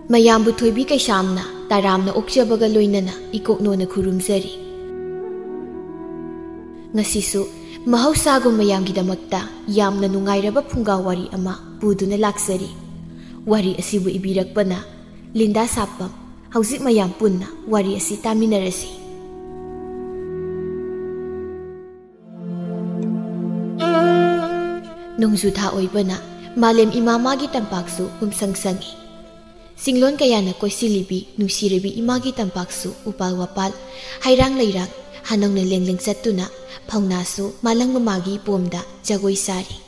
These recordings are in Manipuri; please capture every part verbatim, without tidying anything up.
ꯃꯌꯥꯝꯕꯨ ꯊꯣꯏꯕꯤ ꯀꯩꯁꯥꯝꯅ ꯇꯔꯥꯝꯅ ꯑꯣꯛꯆꯕꯒ ꯂꯣꯏꯅꯅ ꯏꯀꯣꯛꯅꯣꯅ ꯈꯨꯔꯨꯝꯖꯔꯤ꯫ ꯉꯁꯤꯁꯨ ꯃꯍꯧꯁꯥꯒꯨꯝ ꯃꯌꯥꯝꯒꯤꯗꯃꯛꯇ ꯌꯥꯝꯅ ꯅꯨꯡꯉꯥꯏꯔꯕ ꯐꯨꯡꯒꯥ ꯋꯥꯔꯤ ꯑꯃ ꯄꯨꯗꯨꯅ ꯂꯥꯛꯆꯔꯤ꯫ ꯋꯥꯔꯤ ꯑꯁꯤꯕꯨ ꯏꯕꯤꯔꯛꯄꯅ ꯂꯤꯟꯗꯥ ꯁꯥꯄꯝ꯫ ꯍꯧꯖꯤꯛ ꯃꯌꯥꯝ ꯄꯨꯟꯅ ꯋꯥꯔꯤ ꯑꯁꯤ ꯇꯥꯃꯤꯟꯅꯔꯁꯤ꯫ ꯅꯣꯡꯖꯨ ꯊꯥ ꯑꯣꯏꯕꯅ ꯃꯥꯂꯦꯝ ꯏꯃꯥ ꯃꯥꯒꯤ ꯇꯝꯄꯥꯛꯁꯨ ꯄꯨꯝꯁꯪ ꯁꯪꯏ꯫ ꯆꯤꯡꯂꯣꯟ ꯀꯌꯥꯅ ꯀꯣꯏꯁꯤꯜꯂꯤꯕꯤ ꯅꯨꯡꯁꯤꯔꯕꯤ ꯏꯃꯥꯒꯤ ꯇꯝꯄꯥꯛꯁꯨ ꯎꯄꯥꯜ ꯋꯥꯄꯥꯜ, ꯍꯩꯔꯥꯡ ꯂꯩꯔꯥꯡ ꯍꯅꯧꯅ ꯂꯦꯡ ꯂꯦꯡ ꯆꯠꯇꯨꯅ ꯐꯧꯅꯥꯁꯨ ꯃꯥꯂꯪ ꯃꯃꯥꯒꯤ ꯏꯄꯣꯝꯗ ꯖꯒꯣꯏ ꯁꯥꯔꯤ꯫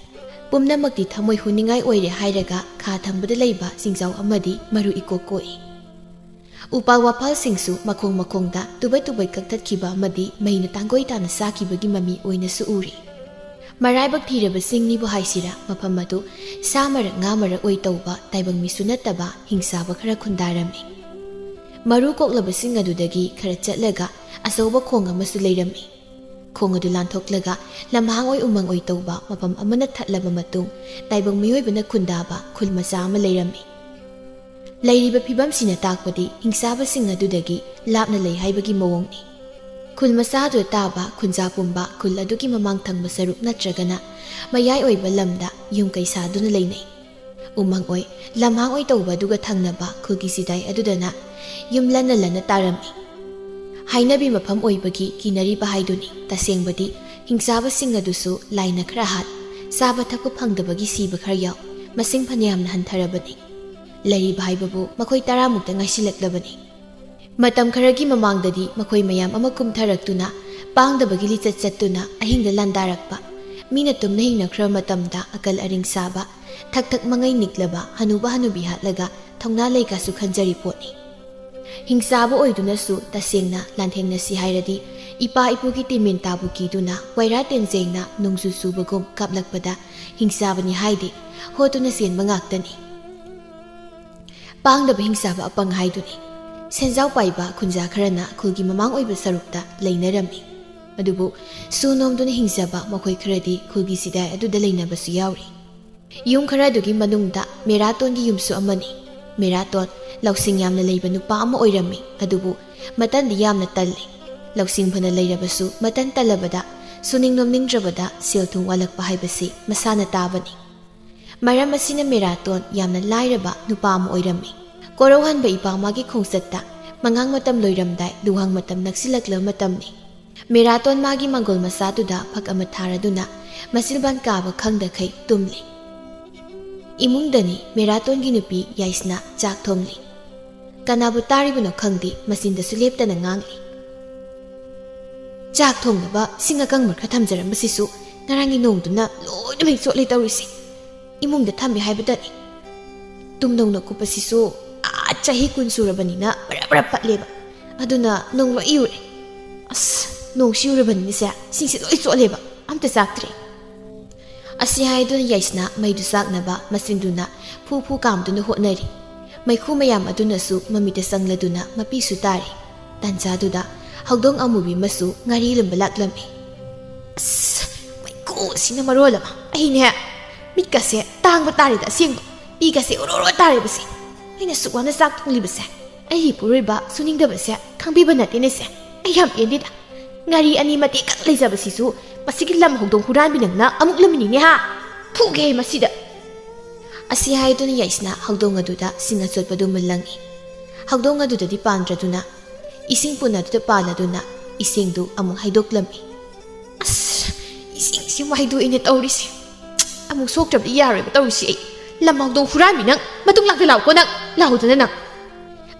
ꯄꯨꯝꯅꯃꯛꯇꯤ ꯊꯃꯣꯏ ꯍꯨꯅꯤꯡꯉꯥꯏ ꯑꯣꯏꯔꯦ ꯍꯥꯏꯔꯒ ꯈꯥ ꯊꯪꯕꯗ ꯂꯩꯕ ꯆꯤꯡꯖꯥꯎ ꯑꯃꯗꯤ ꯃꯔꯨ ꯏꯀꯣꯛ ꯀꯣꯛꯏ꯫ ꯎꯄꯥꯜ ꯋꯥꯄꯥꯜꯁꯤꯡꯁꯨ ꯃꯈꯣꯡ ꯃꯈꯣꯡꯗ ꯇꯨꯕꯩ ꯇꯨꯕꯩ ꯀꯛꯊꯠꯈꯤꯕ ꯑꯃꯗꯤ ꯃꯩꯅ ꯇꯥꯡꯒꯣꯏ ꯇꯥꯅ ꯆꯥꯈꯤꯕꯒꯤ ꯃꯃꯤ ꯑꯣꯏꯅꯁꯨ ꯎꯔꯤ꯫ ꯃꯔꯥꯏꯕꯛ ꯊꯤꯔꯕ ꯆꯤꯡꯅꯤꯕꯨ ꯍꯥꯏꯁꯤꯔꯥ, ꯃꯐꯝ ꯑꯗꯨ ꯁꯥ ꯃꯔꯛ ꯉꯥ ꯃꯔꯛ ꯑꯣꯏ ꯇꯧꯕ ꯇꯥꯏꯕꯪ ꯃꯤꯁꯨ ꯅꯠꯇꯕ ꯍꯤꯡꯆꯥꯕ ꯈꯔ ꯈꯨꯟꯗꯥꯔꯝꯃꯤ꯫ ꯃꯔꯨ ꯀꯣꯛꯂꯕꯁꯤꯡ ꯑꯗꯨꯗꯒꯤ ꯈꯔ ꯆꯠꯂꯒ ꯑꯆꯧꯕ ꯈꯣꯡ ꯑꯃꯁꯨ ꯂꯩꯔꯝꯃꯤ꯫ ꯈꯣꯡ ꯑꯗꯨ ꯂꯥꯟꯊꯣꯛꯂꯒ ꯂꯝꯍꯥꯡ ꯑꯣꯏ ꯎꯃꯪ ꯑꯣꯏ ꯇꯧꯕ ꯃꯐꯝ ꯑꯃꯅ ꯊꯠꯂꯕ ꯃꯇꯨꯡ ꯇꯥꯏꯕꯪ ꯃꯤꯑꯣꯏꯕꯅ ꯈꯨꯟꯗꯥꯕ ꯈꯨꯜ ꯃꯆꯥ ꯑꯃ ꯂꯩꯔꯝꯃꯤ꯫ ꯂꯩꯔꯤꯕ ꯐꯤꯕꯝꯁꯤꯅ ꯇꯥꯛꯄꯗꯤ ꯍꯤꯡꯆꯥꯕꯁꯤꯡ ꯑꯗꯨꯗꯒꯤ ꯂꯥꯞꯅ ꯂꯩ ꯍꯥꯏꯕꯒꯤ ꯃꯑꯣꯡꯅꯤ꯫ ꯈꯨꯜ ꯃꯆꯥ ꯑꯗꯨꯗ ꯇꯥꯕ ꯈꯨꯟꯖꯥ ꯄꯨꯝꯕ ꯈꯨꯜ ꯑꯗꯨꯒꯤ ꯃꯃꯥꯡ ꯊꯪꯕ ꯁꯔꯨꯛ ꯅꯠꯇ꯭ꯔꯒꯅ ꯃꯌꯥꯏ ꯑꯣꯏꯕ ꯂꯝꯗ ꯌꯨꯝ ꯀꯩ ꯁꯥꯗꯨꯅ ꯂꯩꯅꯩ꯫ ꯎꯃꯪ ꯑꯣꯏ ꯂꯝꯍꯥꯡ ꯑꯣꯏ ꯇꯧꯕ ꯑꯗꯨꯒ ꯊꯪꯅꯕ ꯈꯨꯜꯒꯤ ꯆꯤꯗꯥꯏ ꯑꯗꯨꯗꯅ ꯌꯨꯝ ꯂꯟꯅ ꯂꯟꯅ ꯇꯥꯔꯝꯃꯤ꯫ ꯍꯥꯏꯅꯕꯤ ꯃꯐꯝ ꯑꯣꯏꯕꯒꯤ ꯀꯤꯅꯔꯤꯕ ꯍꯥꯏꯗꯨꯅꯤ꯫ ꯇꯁꯦꯡꯕꯗꯤ ꯍꯤꯡꯆꯥꯕꯁꯤꯡ ꯑꯗꯨꯁꯨ ꯂꯥꯏꯅ ꯈꯔ ꯍꯥꯠ, ꯆꯥꯕ ꯊꯛꯄ ꯐꯪꯗꯕꯒꯤ ꯁꯤꯕ ꯈꯔ ꯌꯥꯎ, ꯃꯁꯤꯡ ꯐꯅꯌꯥꯝꯅ ꯍꯟꯊꯔꯕꯅꯤ꯫ ꯂꯩꯔꯤꯕ ꯍꯥꯏꯕꯕꯨ ꯃꯈꯣꯏ ꯇꯔꯥꯃꯨꯛꯇ ꯉꯥꯏꯁꯤꯜꯂꯛꯂꯕꯅꯤ꯫ ꯃꯇꯝ ꯈꯔꯒꯤ ꯃꯃꯥꯡꯗꯗꯤ ꯃꯈꯣꯏ ꯃꯌꯥꯝ ꯑꯃ ꯀꯨꯝꯊꯔꯛꯇꯨꯅ ꯄꯥꯡꯗꯕꯒꯤ ꯂꯤꯆꯠ ꯆꯠꯇꯨꯅ ꯑꯍꯤꯡꯗ ꯂꯥꯟꯗꯥꯔꯛꯄ, ꯃꯤꯅ ꯇꯨꯝꯅ ꯍꯤꯡꯅꯈ꯭ꯔꯕ ꯃꯇꯝꯗ ꯑꯀꯜ ꯑꯔꯤꯡ ꯁꯥꯕ, ꯊꯛ ꯊꯛ ꯃꯉꯩ ꯅꯤꯛꯂꯕ ꯍꯅꯨꯕ ꯍꯅꯨꯕꯤ ꯍꯥꯠꯂꯒ ꯊꯧꯅꯥ ꯂꯩꯀꯥꯁꯨ ꯈꯟꯖꯔꯤ ꯄꯣꯠꯅꯤ꯫ ꯍꯤꯡꯆꯥꯕ ꯑꯣꯏꯗꯨꯅꯁꯨ ꯇꯁꯦꯡꯅ ꯂꯥꯟꯊꯦꯡꯅꯁꯤ ꯍꯥꯏꯔꯗꯤ ꯏꯄꯥ ꯏꯄꯨꯒꯤ ꯇꯤꯃꯤꯟ ꯇꯥꯕꯨ ꯀꯤꯗꯨꯅ ꯋꯥꯏꯔꯥ ꯇꯦꯟꯖꯦꯡꯅ ꯅꯣꯡꯖꯨ ꯆꯨꯕꯒꯨꯝ ꯀꯥꯞꯂꯛꯄꯗ ꯍꯤꯡꯆꯥꯕꯅꯤ ꯍꯥꯏꯗꯦ, ꯍꯣꯠꯇꯨꯅ ꯆꯦꯟꯕ ꯉꯥꯛꯇꯅꯤ꯫ ꯄꯥꯡꯗꯕ ꯍꯤꯡꯆꯥꯕ ꯑꯄꯪ ꯍꯥꯏꯗꯨꯅꯤ꯫ ꯁꯦꯟꯖꯥꯎ ꯄꯥꯏꯕ ꯈꯨꯟꯖꯥ ꯈꯔꯅ ꯈꯨꯜꯒꯤ ꯃꯃꯥꯡ ꯑꯣꯏꯕ ꯁꯔꯨꯛꯇ ꯂꯩꯅꯔꯝꯃꯤ꯫ ꯑꯗꯨꯕꯨ ꯁꯨ ꯅꯣꯝꯗꯨꯅ ꯍꯤꯡꯖꯕ ꯃꯈꯣꯏ ꯈꯔꯗꯤ ꯈꯨꯜꯒꯤ ꯆꯤꯗꯥꯏ ꯑꯗꯨꯗ ꯂꯩꯅꯕꯁꯨ ꯌꯥꯎꯔꯤ꯫ ꯌꯨꯝ ꯈꯔꯗꯨꯒꯤ ꯃꯅꯨꯡꯗ ꯃꯦꯔꯥꯇꯣꯟꯒꯤ ꯌꯨꯝꯁꯨ ꯑꯃꯅꯤ꯫ ꯃꯦꯔꯥꯇꯣꯟ ꯂꯧꯁꯤꯡ ꯌꯥꯝꯅ ꯂꯩꯕ ꯅꯨꯄꯥ ꯑꯃ ꯑꯣꯏꯔꯝꯃꯤ, ꯑꯗꯨꯕꯨ ꯃꯇꯟꯗꯤ ꯌꯥꯝꯅ ꯇꯜꯂꯤ꯫ ꯂꯧꯁꯤꯡ ꯐꯅ ꯂꯩꯔꯕꯁꯨ ꯃꯇꯟ ꯇꯜꯂꯕꯗ, ꯁꯨꯅꯤꯡ ꯅꯣꯝꯅꯤꯡꯗ꯭ꯔꯕꯗ ꯁꯦꯜ ꯊꯨꯝ ꯋꯥꯠꯂꯛꯄ ꯍꯥꯏꯕꯁꯤ ꯃꯁꯥꯅ ꯇꯥꯕꯅꯤ꯫ ꯃꯔꯝ ꯑꯁꯤꯅ ꯃꯦꯔꯥꯇꯣꯟ ꯌꯥꯝꯅ ꯂꯥꯏꯔꯕ ꯅꯨꯄꯥ ꯑꯃ ꯑꯣꯏꯔꯝꯃꯤ꯫ ꯀꯣꯔꯧꯍꯟꯕ ꯏꯄꯥ ꯃꯥꯒꯤ ꯈꯣꯡꯆꯠꯇ ꯃꯉꯥꯡ ꯃꯇꯝ ꯂꯣꯏꯔꯝꯗꯥꯏ, ꯂꯨꯍꯥꯡ ꯃꯇꯝ ꯅꯛꯁꯤꯜꯂꯛꯂꯕ ꯃꯇꯝꯅꯤ꯫ ꯃꯦꯔꯥꯇꯣꯟ ꯃꯥꯒꯤ ꯃꯪꯒꯣꯜ ꯃꯆꯥꯗꯨꯗ ꯐꯛ ꯑꯃ ꯊꯥꯔꯗꯨꯅ ꯃꯆꯤꯟꯕꯥꯟ ꯀꯥꯕ ꯈꯪꯗꯈꯩ ꯇꯨꯝꯂꯤ꯫ ꯏꯃꯨꯡꯗꯅꯤ ꯃꯦꯔꯥꯇꯣꯟꯒꯤ ꯅꯨꯄꯤ ꯌꯥꯏꯁꯅꯥ ꯆꯥꯛ ꯊꯣꯡꯂꯤ꯫ ꯀꯅꯥꯕꯨ ꯇꯥꯔꯤꯕꯅꯣ ꯈꯪꯗꯦ, ꯃꯆꯤꯟꯗꯁꯨ ꯂꯦꯞꯇꯅ ꯉꯥꯡꯂꯤ꯫ "ꯆꯥꯛ ꯊꯣꯡꯅꯕ ꯁꯤꯡ ꯑꯀꯪꯕ ꯈꯔ ꯊꯝꯖꯔꯝꯕꯁꯤꯁꯨ ꯉꯔꯥꯡꯒꯤ ꯅꯣꯡꯗꯨꯅ ꯂꯣꯏꯅꯃꯛ ꯆꯣꯠꯂꯦ ꯇꯧꯔꯤꯁꯦ꯫ ꯏꯃꯨꯡꯗ ꯊꯝꯃꯦ ꯍꯥꯏꯕꯗꯅꯤ꯫ ꯇꯨꯝꯅꯧꯅ ꯀꯨꯞꯄꯁꯤꯁꯨ ꯑꯥ ꯆꯍꯤ ꯀꯨꯟ ꯁꯨꯔꯕꯅꯤꯅ ꯕꯔꯥ ꯕꯔꯥ ꯄꯠꯂꯦꯕ꯫ ꯑꯗꯨꯅ ꯅꯣꯡ ꯂꯣꯏ ꯌꯨꯔꯦ꯫ ꯑꯁ, ꯅꯣꯡꯁꯤ ꯌꯨꯔꯕꯅꯤꯅꯁꯦ, ꯁꯤꯡꯁꯦ ꯂꯣꯏ ꯆꯣꯠꯂꯦꯕ꯫ ꯑꯝꯇ ꯆꯥꯛꯇ꯭ꯔꯦ꯫" ꯑꯁꯤ ꯍꯥꯏꯗꯨꯅ ꯌꯥꯏꯁꯅꯥ ꯃꯩꯗꯨ ꯆꯥꯛꯅꯕ ꯃꯆꯤꯟꯗꯨꯅ ꯐꯨ ꯐꯨ ꯀꯥꯝꯗꯨꯅ ꯍꯣꯠꯅꯔꯤ꯫ ꯃꯩꯈꯨ ꯃꯌꯥꯝ ꯑꯗꯨꯅꯁꯨ ꯃꯃꯤꯠꯇ ꯆꯪꯂꯗꯨꯅ ꯃꯄꯤꯁꯨ ꯇꯥꯔꯤ꯫ ꯇꯥꯟꯖꯥꯗꯨꯗ ꯍꯧꯗꯣꯡ ꯑꯃꯨꯕꯤ ꯑꯃꯁꯨ ꯉꯥꯔꯤ ꯂꯨꯝꯕ ꯂꯥꯛꯂꯝꯃꯤ꯫ "ꯑꯁ, ꯃꯩꯈꯨꯁꯤꯅ ꯃꯔꯣꯜ ꯑꯃ꯫ ꯑꯩꯅꯦ, ꯃꯤꯠꯀꯁꯦ ꯇꯥꯡꯕ ꯇꯥꯔꯦꯗ ꯑꯁꯦꯡꯕ꯫ ꯄꯤꯒꯁꯦ ꯑꯣꯔꯣ ꯑꯣꯔꯣ ꯇꯥꯔꯦꯕꯁꯦ꯫ ꯑꯩꯅ ꯁꯨꯛ ꯋꯥꯅ ꯆꯥꯛ ꯊꯣꯡꯂꯤꯕꯁꯦ꯫ ꯑꯩꯒꯤ ꯄꯨꯔꯣꯏꯕ ꯁꯨꯅꯤꯡꯗꯕꯁꯦ ꯈꯪꯕꯤꯕ ꯅꯠꯇꯦꯅꯦꯁꯦ꯫ ꯑꯩ ꯌꯥꯝ ꯄꯦꯟꯗꯦꯗ꯫ ꯉꯥꯔꯤ ꯑꯅꯤ ꯃꯇꯦꯛ ꯈꯛ ꯂꯩꯖꯕꯁꯤꯁꯨ ꯃꯁꯤꯒꯤ ꯂꯝ ꯍꯧꯗꯣꯡ ꯍꯨꯔꯥꯟꯕꯤ ꯅꯪꯅ ꯑꯃꯨꯛ ꯂꯝꯃꯤꯅꯤꯅꯦ ꯍꯥ꯫ ꯐꯨꯒꯦ ꯃꯁꯤꯗ꯫" ꯑꯁꯤ ꯍꯥꯏꯗꯨꯅ ꯌꯥꯏꯁꯅꯥ ꯍꯧꯗꯣꯡ ꯑꯗꯨꯗ ꯁꯤꯡ ꯑꯆꯣꯠꯄꯗꯨ ꯃꯨꯜꯂꯪꯉꯤ꯫ ꯍꯧꯗꯣꯡ ꯑꯗꯨꯗꯗꯤ ꯄꯥꯟꯗ꯭ꯔꯗꯨꯅ ꯏꯁꯤꯡ ꯄꯨꯟ ꯑꯗꯨꯗ ꯄꯥꯜꯂꯗꯨꯅ ꯏꯁꯤꯡꯗꯨ ꯑꯃꯨꯛ ꯍꯩꯗꯣꯛꯂꯝꯃꯤ꯫ "ꯑꯁ, ꯏꯁꯤꯡꯁꯤ ꯑꯃꯨꯛ ꯍꯩꯗꯣꯛꯏꯅꯦ ꯇꯧꯔꯤꯁꯦ꯫ ꯑꯃꯨꯛ ꯁꯣꯛꯇ꯭ꯔꯕꯗꯤ ꯌꯥꯔꯣꯏꯕ ꯇꯧꯔꯤꯁꯤ ꯑꯩ꯫ ꯂꯝ ꯍꯧꯗꯣꯡ ꯍꯨꯔꯥꯟꯕꯤ ꯅꯪ, ꯃꯇꯨꯡ ꯂꯥꯛꯇ ꯂꯥꯛꯎꯀꯣ ꯅꯪ, ꯂꯥꯛꯎꯗꯅ ꯅꯪ꯫"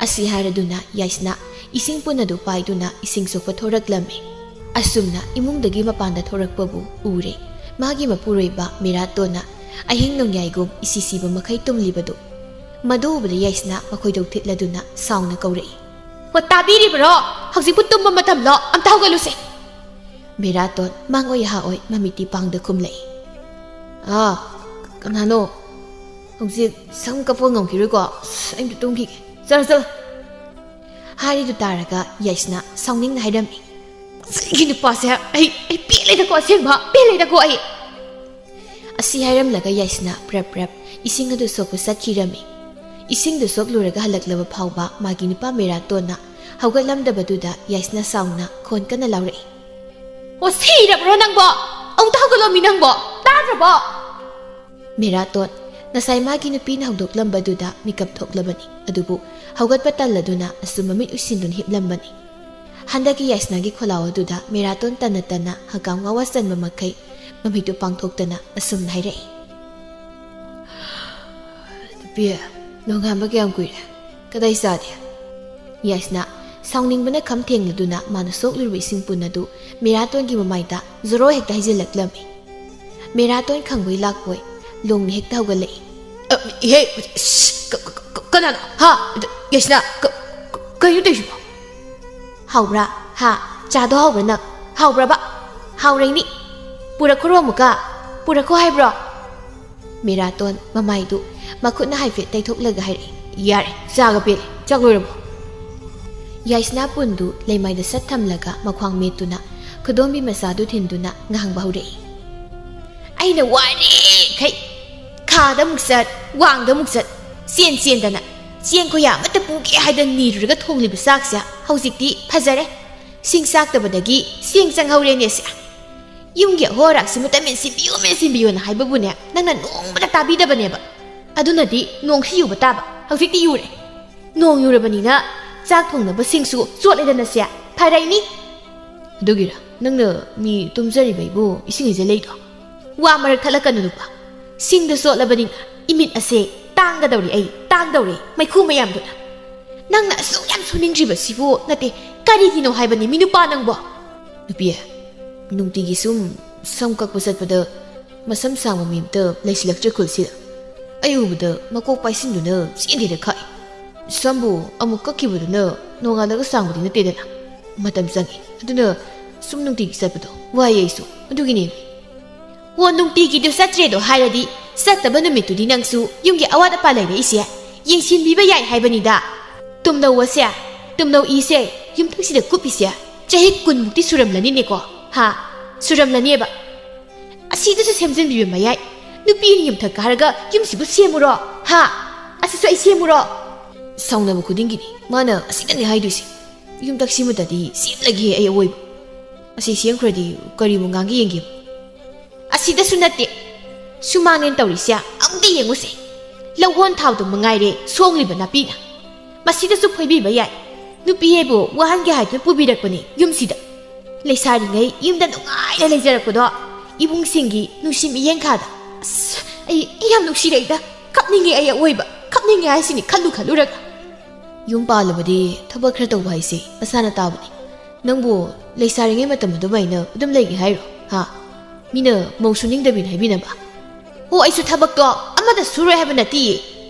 ꯑꯁꯤ ꯍꯥꯏꯔꯗꯨꯅ ꯌꯥꯏꯁꯅꯥ ꯏꯁꯤꯡ ꯄꯨꯟ ꯑꯗꯨ ꯄꯥꯏꯗꯨꯅ ꯏꯁꯤꯡ ꯁꯣꯛꯄ ꯊꯣꯔꯛꯂꯝꯃꯤ꯫ ꯑꯁꯨꯝꯅ ꯏꯃꯨꯡꯗꯒꯤ ꯃꯄꯥꯟꯗ ꯊꯣꯔꯛꯄꯕꯨ ꯎꯔꯦ ꯃꯥꯒꯤ ꯃꯄꯨꯔꯣꯏꯕ ꯃꯦꯔꯥꯇꯣꯟꯅ ꯑꯍꯤꯡ ꯅꯣꯡꯌꯥꯏꯒꯨꯝ ꯏꯁꯤ ꯁꯤꯕ ꯃꯈꯩ ꯇꯨꯝꯂꯤꯕꯗꯨ꯫ ꯃꯗꯨ ꯎꯕꯗ ꯌꯥꯏꯁꯅꯥ ꯃꯈꯣꯏꯗꯧ ꯊꯤꯠꯂꯗꯨꯅ ꯁꯥꯎꯅ ꯀꯧꯔꯛꯏ꯫ "ꯍꯣ, ꯇꯥꯕꯤꯔꯤꯕ꯭ꯔꯣ? ꯍꯧꯖꯤꯛꯄꯨ ꯇꯨꯝꯕ ꯃꯇꯝꯂꯣ? ꯑꯝꯇ ꯍꯧꯒꯠꯂꯨꯁꯦ!" ꯃꯦꯔꯥꯇꯣꯟ ꯃꯥꯡꯑꯣꯏ ꯍꯥꯑꯣꯏ ꯃꯃꯤꯠꯇꯤ ꯄꯥꯡꯗ ꯈꯨꯝꯂꯛꯏ꯫ "ꯑꯥ, ꯀꯅꯥꯅꯣ? ꯍꯧꯖꯤꯛ ꯁꯝ ꯀꯛꯄ ꯉꯝꯈꯤꯔꯣꯏꯀꯣ꯫ ꯑꯁ, ꯑꯩ ꯑꯝꯇ ꯇꯨꯝꯈꯤꯒꯦ꯫ ꯆꯠꯂꯣ, ꯆꯠꯂꯣ!" ꯍꯥꯏꯔꯤꯗꯨ ꯇꯥꯔꯒ ꯌꯥꯏꯁꯅꯥ ꯁꯥꯎꯅꯤꯡꯅ ꯍꯥꯏꯔꯝꯃꯤ꯫ "ꯃꯁꯤꯒꯤ ꯅꯨꯄꯥꯁꯦ ꯑꯩ, ꯑꯩ ꯄꯦꯜꯂꯦꯗꯀꯣ, ꯑꯁꯦꯡꯕ ꯄꯦꯜꯂꯦꯗꯀꯣ ꯑꯩ!" ꯑꯁꯤ ꯍꯥꯏꯔꯝꯂꯒ ꯌꯥꯏꯁꯅꯥ ꯄ꯭ꯔꯞ ꯄ꯭ꯔꯞ ꯏꯁꯤꯡ ꯑꯗꯨ ꯁꯣꯛꯄ ꯆꯠꯈꯤꯔꯝꯃꯤ꯫ ꯏꯁꯤꯡꯗꯨ ꯁꯣꯛꯂꯨꯔꯒ ꯍꯜꯂꯛꯂꯕ ꯐꯥꯎꯕ ꯃꯥꯒꯤ ꯅꯨꯄꯥ ꯃꯦꯔꯥꯇꯣꯟꯅ ꯍꯧꯒꯠꯂꯝꯗꯕꯗꯨꯗ ꯌꯥꯏꯁꯅꯥ ꯁꯥꯎꯅ ꯈꯣꯟ ꯀꯟꯅ ꯂꯥꯎꯔꯛꯏ꯫ "ꯑꯣ, ꯁꯤꯔꯕ꯭ꯔꯣ ꯅꯪꯕꯣ? ꯑꯃꯨꯛꯇ ꯍꯧꯒꯠꯂꯣ ꯃꯤ ꯅꯪꯕꯣ! ꯇꯥꯗ꯭ꯔꯕꯣ?" ꯃꯦꯔꯥꯇꯣꯟ ꯉꯁꯥꯏ ꯃꯥꯒꯤ ꯅꯨꯄꯤꯅ ꯍꯧꯗꯣꯛꯂꯝꯕꯗꯨꯗ ꯃꯤꯀꯞ ꯊꯣꯛꯂꯕꯅꯤ꯫ ꯑꯗꯨꯕꯨ ꯍꯧꯒꯠꯄ ꯇꯜꯂꯗꯨꯅ ꯑꯁꯨꯝ ꯃꯃꯤꯠ ꯎꯏꯁꯤꯟꯗꯨꯅ ꯍꯤꯞꯂꯝꯕꯅꯤ꯫ ꯍꯟꯗꯛꯀꯤ ꯌꯥꯏꯁꯅꯥꯒꯤ ꯈꯣꯜꯂꯥꯎ ꯑꯗꯨꯗ ꯃꯦꯔꯥꯇꯣꯟ ꯇꯟꯅ ꯇꯟꯅ ꯍꯪꯒꯥꯝ ꯉꯥꯎꯋꯥ ꯆꯟꯕ ꯃꯈꯩ ꯃꯃꯤꯠꯇꯨ ꯄꯥꯡꯊꯣꯛꯇꯅ ꯑꯁꯨꯝꯅ ꯍꯥꯏꯔꯛꯏ꯫ "ꯅꯨꯄꯤ, ꯅꯣꯡꯉꯥꯟꯕ ꯀꯌꯥꯝ ꯀꯨꯏꯔꯦ? ꯀꯗꯥꯏ ꯆꯥꯗꯦ?" ꯌꯥꯏꯁꯅꯥ ꯁꯥꯎꯅꯤꯡꯕꯅ ꯈꯝ ꯊꯦꯡꯂꯗꯨꯅ ꯃꯥꯅ ꯁꯣꯛꯂꯨꯔꯤꯕ ꯏꯁꯤꯡ ꯄꯨꯟ ꯑꯗꯨ ꯃꯦꯔꯥꯇꯣꯟꯒꯤ ꯃꯃꯥꯏꯗ ꯖꯣꯔꯣ ꯍꯦꯛꯇ ꯍꯩꯖꯤꯜꯂꯛꯂꯝꯃꯤ꯫ ꯃꯦꯔꯥꯇꯣꯟ ꯈꯪꯕꯣꯏ ꯂꯥꯛꯄꯣꯏ ꯂꯣꯡꯅ ꯍꯦꯛꯇ ꯍꯧꯒꯠꯂꯛꯏ꯫ "ꯑ, ꯏꯍꯦ, ꯁ, ꯀ-, ꯀ-, ꯀ-, ꯀꯅꯥꯅꯣ? ꯍꯥ? ꯌꯥꯏꯁꯅꯥ, ꯀ-, ꯀ-, ꯀꯩꯅꯣ ꯇꯧꯔꯤꯁꯤꯕꯣ?" "ꯍꯥꯎꯕ꯭ꯔꯥ? ꯍꯥ? ꯆꯥꯗꯣ ꯍꯥꯎꯕ꯭ꯔꯥ ꯅꯪ? ꯍꯥꯎꯕ꯭ꯔꯕ? ꯍꯥꯎꯔꯩꯅꯤ꯫ ꯄꯨꯔꯛꯈ꯭ꯔꯣ ꯑꯃꯨꯛꯀ꯫ ꯄꯨꯔꯛꯈꯣ ꯍꯥꯏꯕ꯭ꯔꯣ?" ꯃꯦꯔꯥꯇꯣꯟ ꯃꯃꯥꯏꯗꯨ ꯃꯈꯨꯠꯅ ꯍꯥꯏꯐꯦꯠ ꯇꯩꯊꯣꯛꯂꯒ ꯍꯥꯏꯔꯛꯏ꯫ "ꯌꯥꯔꯦ, ꯆꯥꯒ ꯄꯦꯜꯂꯦ꯫ ꯆꯥꯛ ꯂꯣꯏꯔꯕꯣ?" ꯌꯥꯏꯁꯅꯥ ꯄꯨꯟꯗꯨ ꯂꯩꯃꯥꯏꯗ ꯁꯠ ꯊꯝꯂꯒ ꯃꯈ꯭ꯋꯥꯡ ꯃꯦꯠꯇꯨꯅ ꯈꯨꯗꯣꯝꯕꯤ ꯃꯆꯥꯗꯨ ꯊꯤꯟꯗꯨꯅ ꯉꯥꯡꯕ ꯍꯧꯔꯛꯏ꯫ "ꯑꯩꯅ ꯋꯥꯔꯤꯈꯩ ꯈꯥꯗ ꯑꯃꯨꯛ ꯆꯠ, ꯋꯥꯡꯗ ꯑꯃꯨꯛ ꯆꯠ, ꯆꯦꯟ ꯆꯦꯟꯗꯅ ꯆꯦꯡ ꯈꯣꯌꯥ ꯑꯃꯠꯇ ꯄꯨꯒꯦ ꯍꯥꯏꯗꯅ ꯅꯤꯔꯨꯔꯒ ꯊꯣꯡꯂꯤꯕ ꯆꯥꯛꯁꯦ ꯍꯧꯖꯤꯛꯇꯤ ꯐꯖꯔꯦ꯫ ꯁꯤꯡ ꯆꯥꯛꯇꯕꯗꯒꯤ ꯆꯦꯡ ꯆꯪꯍꯧꯔꯦꯅꯦ ꯁꯦ꯫ ꯌꯨꯝꯒꯤ ꯑꯍꯣ ꯑꯔꯥꯛꯁꯤꯃꯇ ꯃꯦꯟꯁꯤꯟꯕꯤꯌꯨ, ꯃꯦꯟꯁꯤꯟꯕꯤꯌꯨꯅ ꯍꯥꯏꯕꯕꯨꯅꯦ, ꯅꯪꯅ ꯅꯣꯡꯃꯇ ꯇꯥꯕꯤꯗꯕꯅꯦꯕ꯫ ꯑꯗꯨꯅꯗꯤ ꯅꯣꯡꯁꯤ ꯌꯨꯕ ꯇꯥꯕ꯫ ꯍꯧꯖꯤꯛꯇꯤ ꯌꯨꯔꯦ꯫ ꯅꯣꯡ ꯌꯨꯔꯕꯅꯤꯅ ꯆꯥꯛ ꯊꯣꯡꯅꯕꯁꯤꯡꯁꯨ ꯆꯣꯠꯂꯦꯗꯅ ꯁꯦ꯫ ꯐꯔꯩꯅꯤ꯫" "ꯑꯗꯨꯒꯤꯔ ꯅꯪꯅ ꯃꯤ ꯇꯨꯝꯖꯔꯤꯕ ꯑꯩꯕꯨ ꯏꯁꯤꯡ ꯍꯩꯖꯜꯂꯛꯏꯗꯣ? ꯋꯥ ꯃꯔꯛ ꯊꯠꯂꯛꯀꯅꯨ ꯅꯨꯄꯥ꯫ ꯁꯤꯡꯗ ꯆꯣꯠꯂꯕꯅꯤꯅ ꯏꯃꯤꯠ ꯑꯁꯦ ꯇꯥꯡꯒꯗꯧꯔꯦ ꯑꯩ, ꯇꯥꯡꯗꯧꯔꯦ ꯃꯩꯈꯨ ꯃꯌꯥꯝꯗꯨꯅ꯫ ꯅꯪꯅ ꯑꯁꯨꯛ ꯌꯥꯝ ꯁꯨꯅꯤꯡꯗ꯭ꯔꯤꯕꯁꯤꯕꯨ ꯅꯠꯇꯦ, ꯀꯔꯤꯒꯤꯅꯣ ꯍꯥꯏꯕꯅꯤ ꯃꯤ ꯅꯨꯄꯥ ꯅꯪꯕꯣ?" "ꯅꯨꯄꯤ, ꯅꯨꯡꯇꯤꯒꯤ ꯁꯨꯝ ꯁꯝ ꯀꯛꯄ ꯆꯠꯄꯗ ꯃꯁꯝ ꯁꯥꯡꯕ ꯃꯤ ꯑꯝꯇ ꯂꯩꯁꯤꯜꯂꯛꯇ꯭ꯔꯦ ꯈꯨꯜꯁꯤꯗ꯫ ꯑꯩ ꯎꯕꯗ ꯃꯀꯣꯛ ꯄꯥꯏꯁꯤꯟꯗꯨꯅ ꯆꯦꯟꯗꯦꯗ ꯈꯥꯛꯏ꯫ ꯁꯝꯕꯨ ꯑꯃꯨꯛ ꯀꯛꯈꯤꯕꯗꯨꯅ ꯅꯣꯡꯉꯥꯜꯂꯒ ꯁꯥꯡꯕꯗꯤ ꯅꯠꯇꯦꯗꯅ꯫ ꯃꯇꯝ ꯆꯪꯉꯤ꯫ ꯑꯗꯨꯅ ꯁꯨꯝ ꯅꯨꯡꯇꯤꯒꯤ ꯆꯠꯄꯗꯣ ꯋꯥꯏ ꯑꯩꯁꯨ꯫ ꯑꯗꯨꯒꯤꯅꯦ꯫" "ꯍꯣ, ꯅꯨꯡꯇꯤꯒꯤꯗꯨ ꯆꯠꯇ꯭ꯔꯦꯗꯣ ꯍꯥꯏꯔꯗꯤ ꯆꯠꯇꯕ ꯅꯨꯃꯤꯠꯇꯨꯗꯤ ꯅꯪꯁꯨ ꯌꯨꯝꯒꯤ ꯑꯋꯥꯠ ꯑꯄꯥ ꯂꯩꯔꯛꯏꯁꯦ ꯌꯦꯡꯁꯤꯟꯕꯤꯕ ꯌꯥꯏ ꯍꯥꯏꯕꯅꯤꯗ꯫ ꯇꯨꯝꯅꯧ ꯑꯁꯦ, ꯇꯨꯝꯅꯧ ꯏꯁꯦ ꯌꯨꯝꯊꯛꯁꯤꯗ ꯀꯨꯞꯄꯤꯁꯦ ꯆꯍꯤ ꯀꯨꯟꯃꯨꯛꯇꯤ ꯁꯨꯔꯝꯂꯅꯤꯅꯦꯀꯣ꯫ ꯍꯥ? ꯁꯨꯔꯝꯂꯅꯦꯕ꯫ ꯑꯁꯤꯗꯁꯨ ꯁꯦꯝꯖꯤꯟꯕꯤꯕ ꯃꯌꯥꯏ꯫ ꯅꯨꯄꯤꯅ ꯌꯨꯝꯊꯛ ꯀꯥꯔꯒ ꯌꯨꯝꯁꯤꯕꯨ ꯁꯦꯝꯃꯨꯔꯣ? ꯍꯥ?" ꯑꯁꯤꯁꯨ ꯑꯩ ꯁꯦꯝꯃꯨꯔꯣ? ꯁꯥꯎꯅꯕ ꯈꯨꯗꯤꯡꯒꯤꯅꯤ ꯃꯥꯅ ꯑꯁꯤꯗꯅꯤ ꯍꯥꯏꯗꯣꯏꯁꯦ꯫ ꯌꯨꯝ ꯇꯛꯁꯤꯃꯇꯗꯤ ꯁꯦꯝꯂꯒꯦ ꯑꯩ ꯑꯑꯣꯏꯕ꯫ ꯑꯁꯤ ꯁꯦꯝꯈ꯭ꯔꯗꯤ ꯀꯔꯤꯕꯨ ꯉꯥꯡꯒꯦ ꯌꯦꯡꯒꯦ꯫ ꯑꯁꯤꯗꯁꯨ ꯅꯠꯇꯦ꯫ ꯁꯨꯃꯥꯡꯅꯦꯅ ꯇꯧꯔꯤꯁꯦ ꯑꯃꯨꯛꯇ ꯌꯦꯡꯉꯨꯁꯦ꯫ ꯂꯧꯍꯣꯟ ꯊꯥꯎꯗꯨ ꯃꯉꯥꯏꯔꯦ ꯁꯣꯡꯂꯤꯕ ꯅꯥꯄꯤꯅ꯫ ꯃꯁꯤꯗꯁꯨ ꯐꯣꯏꯕꯤꯕ ꯌꯥꯏ꯫ ꯅꯨꯄꯤ ꯍꯥꯏꯕꯨ ꯋꯥꯍꯟꯒꯦ ꯍꯥꯏꯗꯨꯅ ꯄꯨꯕꯤꯔꯛꯄꯅꯤ ꯌꯨꯝꯁꯤꯗ꯫ ꯂꯩꯁꯥꯔꯤꯉꯩ ꯌꯨꯝꯗ ꯅꯨꯡꯉꯥꯏꯅ ꯂꯩꯖꯔꯛꯄꯗꯣ ꯏꯕꯨꯡꯁꯤꯡꯒꯤ ꯅꯨꯡꯁꯤ ꯃꯤꯠꯌꯦꯡ ꯈꯥꯗ꯫ ꯑꯁ, ꯑꯩ, ꯑꯩ ꯌꯥꯝ ꯅꯨꯡꯁꯤꯔꯛꯏꯗ꯫ ꯀꯞꯅꯤꯡꯉꯦ ꯑꯩ ꯑꯑꯣꯏꯕ꯫ ꯀꯞꯅꯤꯡꯉꯦ ꯍꯥꯏꯁꯤꯅꯤ ꯈꯜꯂꯨ ꯈꯜꯂꯨꯔꯒ꯫ ꯌꯨꯝ ꯄꯥꯜꯂꯕꯗꯤ ꯊꯕꯛ ꯈꯔ ꯇꯧꯕ ꯍꯥꯏꯁꯦ ꯃꯁꯥꯅ ꯇꯥꯕꯅꯤ꯫ ꯅꯪꯕꯨ ꯂꯩꯁꯥꯔꯤꯉꯩ ꯃꯇꯝ ꯑꯗꯨꯃꯥꯏꯅ ꯑꯗꯨꯝ ꯂꯩꯒꯦ ꯍꯥꯏꯔꯣ? ꯍꯥ? ꯃꯤꯅ ꯃꯧ ꯁꯨꯅꯤꯡꯗꯕꯤꯅ ꯍꯥꯏꯕꯤꯅꯕ? ꯑꯣ, ꯑꯩꯁꯨ ꯊꯕꯛꯇꯣ ꯑꯃꯗ ꯁꯨꯔꯣꯏ ꯍꯥꯏꯕ ꯅꯠꯇꯤꯌꯦ꯫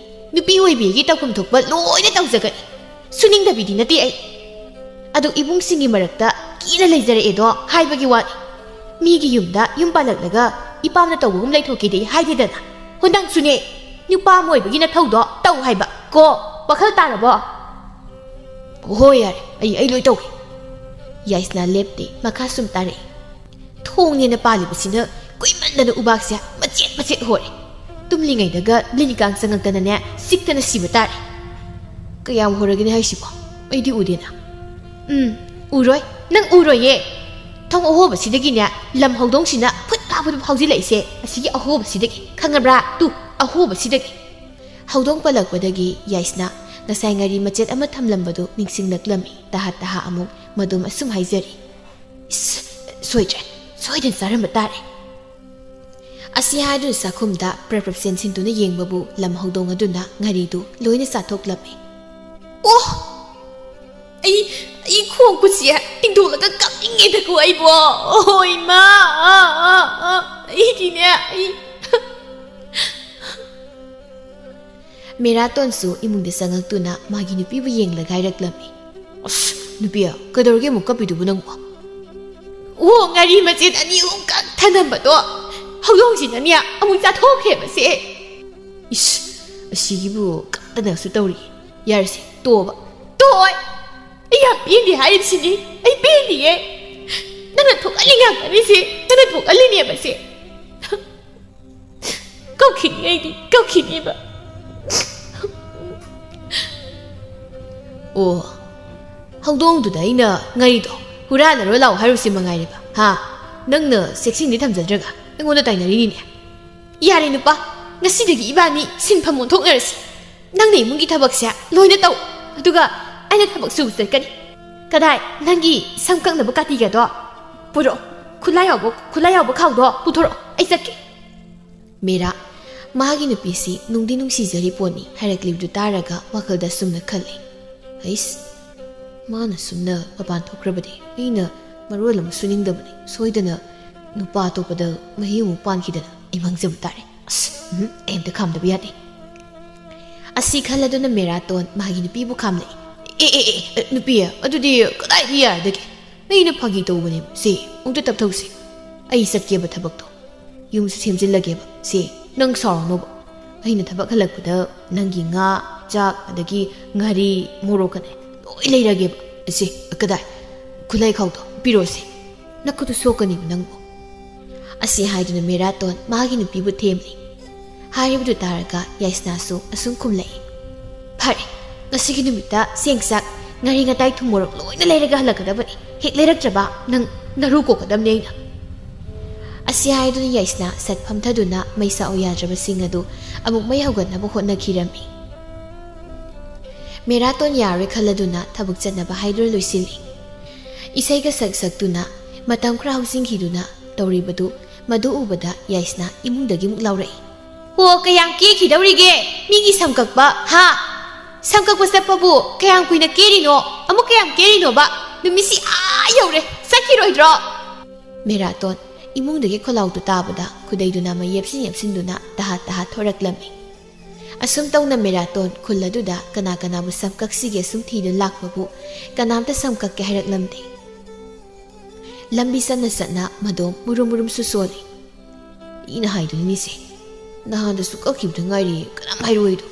ꯅꯨꯄꯤ ꯑꯣꯏꯕꯤꯒꯤ ꯇꯧꯐꯝ ꯊꯣꯛꯄ ꯂꯣꯏꯅ ꯇꯧꯖꯒꯅꯤ꯫ ꯁꯨꯅꯤꯡꯗꯕꯤꯗꯤ ꯅꯠꯇꯦ ꯑꯩ꯫ ꯑꯗꯨ ꯏꯕꯨꯡꯁꯤꯡꯒꯤ ꯃꯔꯛꯇ ꯀꯤꯅ ꯂꯩꯖꯔꯛꯑꯦꯗꯣ ꯍꯥꯏꯕꯒꯤ ꯋꯥꯅꯤ꯫ ꯃꯤꯒꯤ ꯌꯨꯝꯗ ꯌꯨꯝ ꯄꯥꯜꯂꯛꯂꯒ ꯏꯄꯥꯝꯅ ꯇꯧꯕꯒꯨꯝ ꯂꯩꯊꯣꯛꯀꯦꯗꯤ ꯍꯥꯏꯗꯦꯗꯅ꯫ ꯍꯣ, ꯅꯪꯁꯨꯅꯦ, ꯅꯨꯄꯥ ꯑꯃ ꯑꯣꯏꯕꯒꯤ ꯅꯊꯧꯗꯣ ꯇꯧ ꯍꯥꯏꯕ꯫ ꯀꯣ, ꯋꯥꯈꯜ ꯇꯥꯔꯕꯣ? ꯍꯣꯏ, ꯌꯥꯔꯦ, ꯑꯩ, ꯑꯩ ꯂꯣꯏ ꯇꯧꯒꯦ꯫ ꯌꯥꯏꯁꯅꯥ ꯂꯦꯞꯇꯦ, ꯃꯈꯥ ꯁꯨꯝ ꯇꯥꯔꯛꯏ꯫ ꯊꯣꯡꯅꯦꯅ ꯄꯥꯜꯂꯤꯕꯁꯤꯅ ꯀꯨꯏꯃꯟꯗꯅ ꯎꯕꯥꯛꯁꯦ ꯃꯆꯦꯠ ꯃꯆꯦꯠ ꯍꯣꯔꯦ꯫ ꯇꯨꯝꯂꯤꯉꯩꯗꯒ ꯂꯤꯟ ꯀꯥꯡ ꯆꯪꯉꯛꯇꯅꯅꯦ ꯁꯤꯛꯇꯅ ꯁꯤꯕ ꯇꯥꯔꯦ꯫ ꯀꯌꯥꯝ ꯍꯣꯔꯒꯦꯅꯦ ꯍꯥꯏꯁꯤꯕꯣ? ꯑꯩꯗꯤ ꯎꯗꯦꯅ꯫ ꯎꯝ, ꯎꯔꯣꯏ꯫ ꯅꯪ ꯎꯔꯣꯏꯌꯦ꯫ ꯊꯣꯡ ꯑꯍꯣꯕꯁꯤꯗꯒꯤꯅꯦ ꯂꯝ ꯍꯧꯗꯣꯡꯁꯤꯅ ꯐꯨꯠ ꯐꯥ ꯐꯨꯠ ꯐꯥꯎꯖꯤꯜꯂꯛꯏꯁꯦ ꯑꯁꯤꯒꯤ ꯑꯍꯣꯕꯁꯤꯗꯒꯤ꯫ ꯈꯪꯉꯕ꯭ꯔꯥ? ꯇꯨ, ꯑꯍꯣꯕꯁꯤꯗꯒꯤ꯫ ꯍꯧꯗꯣꯡ ꯄꯜꯂꯛꯄꯗꯒꯤ ꯌꯥꯏꯁꯅꯥ ꯉꯁꯥꯏ ꯉꯥꯔꯤ ꯃꯆꯦꯠ ꯑꯃ ꯊꯝꯂꯝꯕꯗꯨ ꯅꯤꯡꯁꯤꯡꯂꯛꯂꯝꯃꯤ꯫ ꯇꯍꯥ ꯇꯍꯥ ꯑꯃꯨꯛ ꯃꯗꯨꯝ ꯑꯁꯨꯝ ꯍꯥꯏꯖꯔꯤ꯫ ꯏꯁ, ꯁꯣꯏꯗ꯭ꯔꯦ꯫ ꯁꯣꯏꯗꯅ ꯆꯥꯔꯝꯕ ꯇꯥꯔꯦ꯫ ꯑꯁꯤ ꯍꯥꯏꯗꯨꯅ ꯆꯥꯛꯈꯨꯝꯗ ꯄ꯭ꯔꯞ ꯄ꯭ꯔꯞ ꯆꯦꯟꯁꯤꯟꯗꯨꯅ ꯌꯦꯡꯕꯕꯨ ꯂꯝ ꯍꯧꯗꯣꯡ ꯑꯗꯨꯅ ꯉꯥꯔꯤꯗꯨ ꯂꯣꯏꯅ ꯆꯥꯊꯣꯛꯂꯝꯃꯤ꯫ ꯑꯣ! ꯑꯩ, ꯑꯩ ꯈꯣꯡ ꯈꯨꯠꯁꯦ ꯇꯤꯡꯊꯣꯛꯂꯒ ꯀꯞꯅꯤꯡꯉꯦꯗꯀꯣ ꯑꯩꯕꯣ꯫ ꯑꯣ, ꯏꯃꯥ! ꯑꯥ, ꯑꯥ, ꯑꯥ! ꯑꯩꯗꯤꯅꯦ, ꯑꯩ ꯃꯦꯔꯥꯇꯣꯟꯁꯨ ꯏꯃꯨꯡꯗ ꯆꯪꯉꯛꯇꯨꯅ ꯃꯥꯒꯤ ꯅꯨꯄꯤꯕꯨ ꯌꯦꯡꯂꯒ ꯍꯥꯏꯔꯛꯂꯝꯃꯤ꯫ ꯑꯁ, ꯅꯨꯄꯤ, ꯀꯩꯗꯧꯔꯒꯦ ꯑꯃꯨꯛ ꯀꯞꯄꯤꯗꯨꯕꯨ ꯅꯪꯕꯨ? ꯑꯣ, ꯉꯥꯔꯤ ꯃꯆꯦꯠ ꯑꯅꯤ ꯑꯍꯨꯝꯈꯛ ꯊꯅꯝꯕꯗꯣ ꯍꯧꯗꯣꯡꯁꯤꯅꯅꯦ ꯑꯃꯨꯛ ꯆꯥꯊꯣꯛꯈ꯭ꯔꯦꯕꯁꯦ꯫ ꯏꯁ, ꯑꯁꯤꯒꯤꯕꯨ ꯀꯞꯇꯅꯁꯨ ꯇꯧꯔꯤ꯫ ꯌꯥꯔꯦꯁꯦ, ꯇꯣꯛꯑꯣꯕ꯫ ꯇꯣꯛꯑꯣꯏ! ꯑꯩ ꯌꯥꯝ ꯄꯦꯟꯗꯦ ꯍꯥꯏꯔꯤꯕꯁꯤꯅꯤ꯫ ꯑꯩ ꯄꯦꯟꯗꯤꯌꯦ꯫ ꯅꯪꯅ ꯊꯣꯛꯍꯜꯂꯤ ꯉꯥꯛꯇꯅꯤꯁꯦ꯫ ꯅꯪꯅ ꯊꯣꯛꯍꯜꯂꯤꯅꯦꯕꯁꯦ꯫ ꯀꯞꯈꯤꯅꯤ ꯑꯩꯗꯤ, ꯀꯞꯈꯤꯅꯤꯕ꯫ ꯑꯣ, ꯍꯧꯗꯣꯡꯗꯨꯗ ꯑꯩꯅ ꯉꯥꯔꯤꯗꯣ ꯍꯨꯔꯥꯜꯂꯔꯣ ꯂꯥꯛꯑꯣ ꯍꯥꯏꯔꯨꯁꯤ ꯃꯉꯥꯏꯔꯦꯕ, ꯍꯥ? ꯅꯪꯅ ꯆꯦꯛꯁꯤꯟꯗꯤ ꯊꯝꯖꯗ꯭ꯔꯒ ꯑꯩꯉꯣꯟꯗ ꯇꯥꯏꯅꯔꯤꯅꯤꯅꯦ꯫ ꯌꯥꯔꯦ ꯅꯨꯄꯥ, ꯉꯁꯤꯗꯒꯤ ꯏꯕꯥꯅꯤ ꯁꯤꯟꯐꯝ ꯑꯣꯟꯊꯣꯛꯅꯔꯁꯤ꯫ ꯅꯪꯅ ꯏꯃꯨꯡꯒꯤ ꯊꯕꯛꯁꯦ ꯂꯣꯏꯅ ꯇꯧ, ꯑꯗꯨꯒ ꯑꯩꯅ ꯊꯕꯛ ꯁꯨꯕ ꯆꯠꯀꯅꯤ꯫ ꯀꯗꯥꯏ ꯅꯪꯒꯤ ꯁꯝ ꯀꯛꯅꯕ ꯀꯥꯇꯤꯒꯗꯣ? ꯄꯨꯔꯛꯑꯣ, ꯈꯨꯠꯂꯥꯏ ꯌꯥꯎꯕ, ꯈꯨꯠꯂꯥꯏ ꯌꯥꯎꯕ ꯈꯥꯎꯗꯣ ꯄꯨꯊꯣꯔꯛꯑꯣ, ꯑꯩ ꯆꯠꯀꯦ꯫ ꯃꯦꯔꯥ, ꯃꯥꯒꯤ ꯅꯨꯄꯤꯁꯤ ꯅꯨꯡꯗꯤ ꯅꯨꯡꯁꯤꯖꯔꯤ ꯄꯣꯠꯅꯤ ꯍꯥꯏꯔꯛꯂꯤꯕꯗꯨ ꯇꯥꯔꯒ ꯋꯥꯈꯜꯗ ꯑꯁꯨꯝꯅ ꯈꯜꯂꯤ, "ꯑꯩꯁ, ꯃꯥꯅ ꯁꯨꯝꯅ ꯃꯄꯥꯟ ꯊꯣꯛꯈ꯭ꯔꯕꯗꯤ ꯑꯩꯅ ꯃꯔꯣꯜ ꯑꯃ ꯁꯨꯅꯤꯡꯗꯕꯅꯤ, ꯁꯣꯏꯗꯅ ꯅꯨꯄꯥ ꯑꯇꯣꯞꯄꯗ ꯃꯍꯩ ꯑꯃꯨꯛ ꯄꯥꯟꯈꯤꯗꯅ ꯑꯩ ꯃꯥꯡꯖꯕ ꯇꯥꯔꯦ꯫ ꯑꯁ, ꯎꯝ, ꯑꯩ ꯑꯝꯇ ꯈꯥꯝꯗꯕ ꯌꯥꯗꯦ"꯫ ꯑꯁꯤ ꯈꯜꯂꯗꯨꯅ ꯃꯦꯔꯥꯇꯣꯟ ꯃꯥꯒꯤ ꯅꯨꯄꯤꯕꯨ ꯈꯥꯝꯂꯛꯏ꯫ "ꯑꯦ, ꯑꯦ, ꯑꯦ, ꯑꯦ, ꯅꯨꯄꯤ, ꯑꯗꯨꯗꯤ ꯀꯗꯥꯏꯗ ꯌꯥꯔꯗꯒꯦ? ꯑꯩꯅ ꯐꯥꯒꯤ ꯇꯧꯕꯅꯦ, ꯁꯦ, ꯑꯃꯨꯛꯇ ꯇꯞꯊꯧꯁꯦ꯫ ꯑꯩ ꯆꯠꯀꯦꯕ ꯊꯕꯛꯇꯣ꯫ ꯌꯨꯝꯁꯨ ꯁꯦꯝꯖꯤꯜꯂꯒꯦꯕ, ꯁꯦ, ꯅꯪ ꯁꯥꯎꯔꯅꯣꯕ꯫ ꯑꯩꯅ ꯊꯕꯛ ꯍꯜꯂꯛꯄꯗ ꯅꯪꯒꯤ ꯉꯥ, ꯆꯥꯛ, ꯑꯗꯒꯤ ꯉꯥꯔꯤ, ꯃꯣꯔꯣꯛꯀꯅꯦ ꯂꯣꯏ ꯂꯩꯔꯒꯦꯕ꯫ ꯑꯁꯦ, ꯀꯗꯥꯏ? ꯈꯨꯠꯂꯥꯏ ꯈꯥꯎꯗꯣ ꯄꯤꯔꯛꯑꯣꯁꯦ꯫ ꯅꯈꯨꯠꯇꯨ ꯁꯣꯛꯀꯅꯤꯕ ꯅꯪꯕꯨ"꯫ ꯑꯁꯤ ꯍꯥꯏꯗꯨꯅ ꯃꯦꯔꯥꯇꯣꯟ ꯃꯥꯒꯤ ꯅꯨꯄꯤꯕꯨ ꯊꯦꯝꯂꯤ꯫ ꯍꯥꯏꯔꯤꯕꯗꯨ ꯇꯥꯔꯒ ꯌꯥꯏꯁꯅꯥꯁꯨ ꯑꯁꯨꯝ ꯈꯨꯝꯂꯛꯏ, "ꯐꯔꯦ, ꯉꯁꯤꯒꯤ ꯅꯨꯃꯤꯠꯇ ꯆꯦꯡ ꯆꯥꯛ, ꯉꯥꯔꯤ ꯉꯇꯥꯏ, ꯊꯨꯝ ꯃꯣꯔꯣꯛ ꯂꯣꯏꯅ ꯂꯩꯔꯒ ꯍꯜꯂꯛꯀꯗꯕꯅꯤ꯫ ꯍꯦꯛ ꯂꯩꯔꯛꯇ꯭ꯔꯕ ꯅꯪ ꯅꯔꯨ ꯀꯣꯛꯀꯗꯕꯅꯤ ꯑꯩꯅ"꯫ ꯑꯁꯤ ꯍꯥꯏꯗꯨꯅ ꯌꯥꯏꯁꯅꯥ ꯁꯠ ꯐꯝꯊꯗꯨꯅ ꯃꯩ ꯁꯥꯛꯎ ꯌꯥꯗ꯭ꯔꯕꯁꯤꯡ ꯑꯗꯨ ꯑꯃꯨꯛ ꯃꯩ ꯍꯧꯒꯠꯅꯕ ꯍꯣꯠꯅꯈꯤꯔꯝꯃꯤ꯫ ꯃꯦꯔꯥꯇꯣꯟ ꯌꯥꯔꯣꯏ ꯈꯜꯂꯗꯨꯅ ꯊꯕꯛ ꯆꯠꯅꯕ ꯍꯥꯏꯗꯨꯅ ꯂꯣꯏꯁꯤꯜꯂꯤ꯫ ꯏꯁꯩꯒ ꯁꯛ ꯁꯛꯇꯨꯅ ꯃꯇꯝ ꯈꯔ ꯍꯧꯖꯤꯟꯈꯤꯗꯨꯅ ꯇꯧꯔꯤꯕꯗꯨ ꯃꯗꯨ ꯎꯕꯗ ꯌꯥꯏꯁꯅꯥ ꯏꯃꯨꯡꯗꯒꯤ ꯑꯃꯨꯛ ꯂꯥꯎꯔꯛꯏ, "ꯑꯣ, ꯀꯌꯥꯝ ꯀꯦꯈꯤꯗꯧꯔꯤꯒꯦ? ꯃꯤꯒꯤ ꯁꯝ ꯀꯛꯄ, ꯍꯥ? ꯁꯝ ꯀꯛꯄ ꯆꯠꯄꯕꯨ ꯀꯌꯥꯝ ꯀꯨꯏꯅ ꯀꯦꯔꯤꯅꯣ? ꯑꯃꯨꯛ ꯀꯌꯥꯝ ꯀꯦꯔꯤꯅꯣꯕ? ꯅꯨꯃꯤꯠꯁꯤ ꯑꯥ ꯌꯧꯔꯦ, ꯆꯠꯈꯤꯔꯣꯏꯗ꯭ꯔꯣ?" ꯃꯦꯔꯥꯇꯣꯟ ꯏꯃꯨꯡꯗꯒꯤ ꯈꯣꯜꯂꯥꯎꯗꯨ ꯇꯥꯕꯗ ꯈꯨꯗꯩꯗꯨꯅ ꯃꯌꯦꯞꯁꯤꯟ ꯌꯦꯞꯁꯤꯟꯗꯨꯅ ꯇꯍꯥ ꯇꯍꯥ ꯊꯣꯔꯛꯂꯝꯃꯤ꯫ ꯑꯁꯨꯝ ꯇꯧꯅ ꯃꯦꯔꯥꯇꯣꯟ ꯈꯨꯜ ꯑꯗꯨꯗ ꯀꯅꯥ ꯀꯅꯥꯕꯨ ꯁꯝ ꯀꯛꯁꯤꯒꯦ ꯁꯨꯝ ꯊꯤꯗꯨꯅ ꯂꯥꯛꯄꯕꯨ ꯀꯅꯥꯝꯇ ꯁꯝ ꯀꯛꯀꯦ ꯍꯥꯏꯔꯛꯂꯝꯗꯦ꯫ ꯂꯝꯕꯤ ꯆꯠꯅ ꯆꯠꯅ ꯃꯗꯣꯝ ꯃꯨꯔꯨꯝ ꯃꯨꯔꯨꯝꯁꯨ ꯁꯣꯜꯂꯤ꯫ "ꯑꯩꯅ ꯍꯥꯏꯗꯨꯅꯤꯁꯦ, ꯅꯍꯥꯟꯗꯁꯨ ꯀꯛꯈꯤꯕꯗ ꯉꯥꯏꯔꯤ, ꯀꯅꯥꯝ ꯍꯥꯏꯔꯛꯑꯣꯏꯗꯣ꯫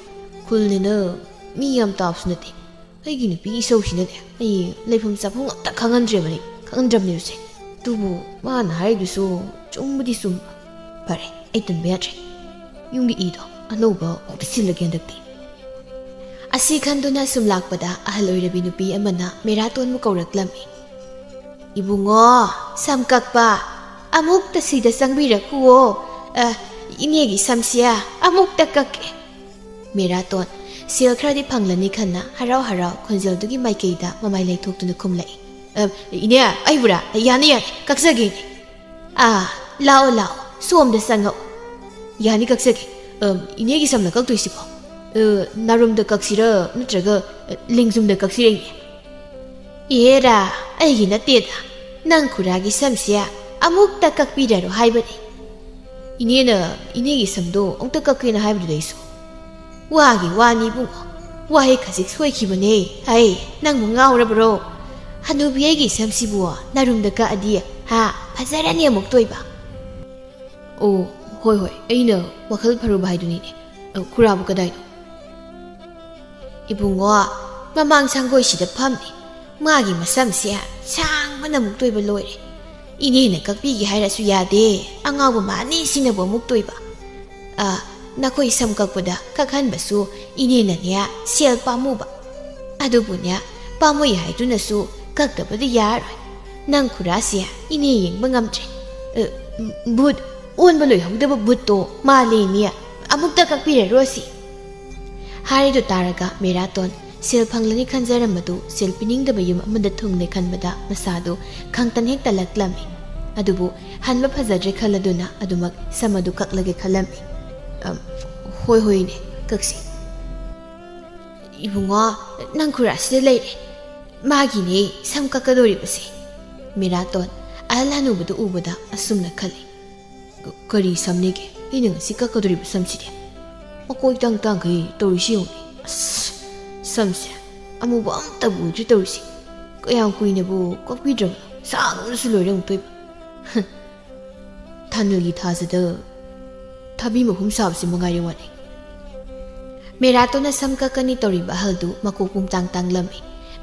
ꯈꯨꯜꯅꯤꯅ ꯃꯤ ꯌꯥꯝ ꯇꯥꯕꯁꯨ ꯅꯠꯇꯦ꯫ ꯑꯩꯒꯤ ꯅꯨꯄꯤꯒꯤ ꯏꯁꯧꯁꯤꯅꯅꯦ ꯑꯩ ꯂꯩꯐꯝ ꯆꯥꯐꯝ ꯑꯝꯇ ꯈꯪꯍꯟꯗ꯭ꯔꯦꯕꯅꯤ, ꯈꯪꯍꯟꯗ꯭ꯔꯕꯅꯦꯕꯁꯦ꯫ ꯑꯗꯨꯕꯨ ꯃꯥꯅ ꯍꯥꯏꯔꯤꯗꯨꯁꯨ ꯆꯨꯝꯕꯨꯗꯤ ꯆꯨꯝꯕ꯫ ꯐꯔꯦ, ꯑꯩ ꯇꯨꯝꯕ ꯌꯥꯗ꯭ꯔꯦ꯫ ꯌꯨꯝꯒꯤ ꯏꯗꯣ ꯑꯅꯧꯕ ꯑꯃꯨꯛꯇ ꯁꯤꯜꯂꯒꯦ ꯍꯟꯗꯛꯇꯤ"꯫ ꯁꯤ ꯈꯟꯗꯨꯅ ꯁꯨꯝ ꯂꯥꯛꯄꯗ ꯑꯍꯜ ꯑꯣꯏꯔꯕꯤ ꯅꯨꯄꯤ ꯑꯃꯅ ꯃꯦꯔꯥꯇꯣꯟꯕꯨ ꯀꯧꯔꯛꯂꯝꯃꯤ꯫ "ꯏꯕꯨꯡꯉꯣ, ꯁꯝ ꯀꯛꯄ, ꯑꯃꯨꯛꯇ ꯁꯤꯗ ꯆꯪꯕꯤꯔꯛꯈꯨꯋꯣ꯫ ꯑ, ꯏꯅꯦꯒꯤ ꯁꯝꯁꯦ ꯑꯃꯨꯛꯇ ꯀꯛꯀꯦ꯫" ꯃꯦꯔꯥꯇꯣꯟ ꯁꯦꯜ ꯈꯔꯗꯤ ꯐꯪꯂꯅꯤ ꯈꯟꯅ ꯍꯔꯥꯎ ꯍꯔꯥꯎ ꯈꯣꯟꯖꯦꯜꯗꯨꯒꯤ ꯃꯥꯏꯀꯩꯗ ꯃꯃꯥꯏ ꯂꯩꯊꯣꯛꯇꯨꯅ ꯈꯨꯝꯂꯛꯏ꯫ "ꯑ, ꯏꯅꯦ, ꯑꯩꯕꯨꯔꯥ? ꯌꯥꯅꯤ, ꯌꯥꯅꯤ, ꯀꯛꯆꯒꯦ ꯏꯅꯦ꯫ ꯑꯥ, ꯂꯥꯛꯑꯣ, ꯂꯥꯛꯑꯣ, ꯁꯣꯝꯗ ꯆꯪꯉꯛꯑꯣ꯫ ꯌꯥꯅꯤ, ꯀꯛꯆꯒꯦ꯫ ꯑ, ꯏꯅꯦꯒꯤ ꯁꯝꯅ ꯀꯛꯇꯣꯏꯁꯤꯕꯣ? ꯑ, ꯅꯥꯔꯨꯝꯗ ꯀꯛꯁꯤꯔ ꯅꯠꯇ꯭ꯔꯒ, ꯑ, ꯂꯦꯡꯖꯨꯝꯗ ꯀꯛꯁꯤꯔ ꯏꯅꯦ?" "ꯑꯦꯔꯥ, ꯑꯩꯒꯤ ꯅꯠꯇꯦꯗ, ꯅꯪ ꯈꯨꯔꯥꯒꯤ ꯁꯝꯁꯦ ꯑꯃꯨꯛꯇ ꯀꯛꯄꯤꯔꯔꯣ ꯍꯥꯏꯕꯅꯤ꯫" "ꯏꯅꯦꯅ ꯏꯅꯦꯒꯤ ꯁꯝꯗꯣ ꯑꯃꯨꯛꯇ ꯀꯛꯀꯦꯅ ꯍꯥꯏꯕꯗꯨꯗ ꯑꯩꯁꯨ꯫" "ꯋꯥꯒꯤ ꯋꯥꯅꯤ ꯏꯕꯨꯡꯉꯣ, ꯋꯥꯍꯩ ꯈꯖꯤꯛ ꯁꯣꯏꯈꯤꯕꯅꯦ꯫ ꯑꯩ, ꯅꯪꯕꯨ ꯉꯥꯎꯔꯕ꯭ꯔꯣ? ꯍꯅꯨꯕꯤ ꯑꯩꯒꯤ ꯁꯝꯁꯤꯕꯨ ꯅꯥꯔꯨꯝꯗ ꯀꯛꯑꯗꯤ, ꯍꯥ, ꯐꯖꯔꯅꯤ ꯑꯃꯨꯛꯇꯣꯏꯕ꯫" "ꯑꯣ, ꯍꯣꯏ, ꯍꯣꯏ, ꯑꯩꯅ ꯋꯥꯈꯜ ꯐꯔꯨꯕ ꯍꯥꯏꯗꯨꯅꯤꯅꯦ꯫ ꯑ, ꯈꯨꯔꯥꯕꯨ ꯀꯗꯥꯏꯅꯣ?" "ꯏꯕꯨꯡꯉꯣ, ꯃꯃꯥꯡ ꯁꯪꯒꯣꯏꯁꯤꯗ ꯐꯝꯃꯤ꯫ ꯃꯥꯒꯤ ꯃꯁꯝꯁꯦ ꯁꯥꯡꯕꯅ ꯑꯃꯨꯛꯇꯣꯏꯕ ꯂꯣꯏꯔꯦ꯫ ꯏꯅꯦꯅ ꯀꯛꯄꯤꯒꯦ ꯍꯥꯏꯔꯁꯨ ꯌꯥꯗꯦ, ꯑꯉꯥꯎꯕ ꯃꯥꯅꯤ ꯁꯤꯅꯕꯨ ꯑꯃꯨꯛꯇꯣꯏꯕ꯫ ꯑ, ꯅꯈꯣꯏ ꯁꯝ ꯀꯛꯄꯗ ꯀꯛꯍꯟꯕꯁꯨ ꯏꯅꯦꯅꯅꯦ ꯁꯦꯜ ꯄꯥꯝꯃꯨꯕ꯫ ꯑꯗꯨꯕꯨꯅꯦ, ꯄꯥꯝꯃꯨꯏ ꯍꯥꯏꯗꯨꯅꯁꯨ ꯀꯛꯇꯕꯗꯤ ꯌꯥꯔꯣꯏ꯫ ꯅꯪ ꯈꯨꯔꯥꯁꯦ ꯏꯅꯦ ꯌꯦꯡꯕ ꯉꯝꯗ꯭ꯔꯦ꯫ ꯑ, ꯕꯨꯠ ꯑꯣꯟꯕ ꯂꯣꯏꯍꯧꯗꯕ ꯕꯨꯠꯇꯣ ꯃꯥꯜꯂꯦ ꯏꯅꯦ꯫ ꯑꯃꯨꯛꯇ ꯀꯛꯄꯤꯔꯔꯣꯁꯤ꯫" ꯍꯥꯏꯔꯤꯗꯨ ꯇꯥꯔꯒ ꯃꯦꯔꯥꯇꯣꯟ ꯁꯦꯜ ꯐꯪꯂꯅꯤ ꯈꯟꯖꯔꯝꯕꯗꯨ ꯁꯦꯜ ꯄꯤꯅꯤꯡꯗꯕ ꯌꯨꯝ ꯑꯃꯗ ꯊꯨꯡꯂꯦ ꯈꯟꯕꯗ ꯃꯁꯥꯗꯨ ꯈꯪꯇꯟ ꯍꯦꯛ ꯇꯜꯂꯛꯂꯝꯃꯤ꯫ ꯑꯗꯨꯕꯨ ꯍꯟꯕ ꯐꯖꯗ꯭ꯔꯦ ꯈꯜꯂꯗꯨꯅ ꯑꯗꯨꯃꯛ ꯁꯝ ꯑꯗꯨ ꯀꯛꯂꯒꯦ ꯈꯜꯂꯝꯃꯤ꯫ "ꯑꯝ, ꯍꯣꯏ, ꯍꯣꯏꯅꯦ, ꯀꯛꯁꯤ꯫" "ꯏꯕꯨꯡꯉꯣ, ꯅꯪ ꯈꯨꯔꯥꯁꯤꯗ ꯂꯩꯔꯦ꯫ ꯃꯥꯒꯤꯅꯦ ꯁꯝ ꯀꯛꯀꯗꯧꯔꯤꯕꯁꯦ꯫" ꯃꯦꯔꯥꯇꯣꯟ ꯑꯍꯜ ꯍꯅꯨꯕꯗꯨ ꯎꯕꯗ ꯑꯁꯨꯝꯅ ꯈꯜꯂꯤ꯫ "ꯀ-, ꯀꯔꯤ ꯁꯝꯅꯦꯒꯦ? ꯑꯩꯅ ꯉꯁꯤ ꯀꯛꯀꯗꯧꯔꯤꯕ ꯁꯝꯁꯤꯗꯤ? ꯃꯀꯣꯏ ꯇꯥꯡ ꯇꯥꯡꯈꯩ ꯇꯧꯔꯤꯁꯤ ꯌꯦꯡꯉꯨꯅꯦ꯫ ꯑꯁ, ꯁꯝꯁꯦ ꯑꯃꯨꯕ ꯑꯝꯇꯕꯨ ꯎꯗ꯭ꯔꯤ ꯇꯧꯔꯤꯁꯤ꯫ ꯀꯌꯥꯝ ꯀꯨꯏꯅꯕꯨ ꯀꯛꯄꯤꯗ꯭ꯔꯕꯅꯣ? ꯁꯥꯡꯅꯁꯨ ꯂꯣꯏꯔꯦ ꯑꯃꯨꯛꯇꯣꯏꯕ꯫" ꯊꯥꯅꯤꯜꯒꯤ ꯊꯥꯖꯗ ꯊꯕꯤ ꯃꯍꯨꯝ ꯁꯥꯕꯁꯤ ꯃꯉꯥꯏꯔꯦ ꯋꯥꯅꯤ꯫ ꯃꯦꯔꯥꯇꯣꯟꯅ ꯁꯝ ꯀꯛꯀꯅꯤ ꯇꯧꯔꯤꯕ ꯑꯍꯜꯗꯨ ꯃꯀꯣꯛ ꯄꯨꯡꯇꯥꯡ ꯇꯥꯡꯂꯝꯃꯤ꯫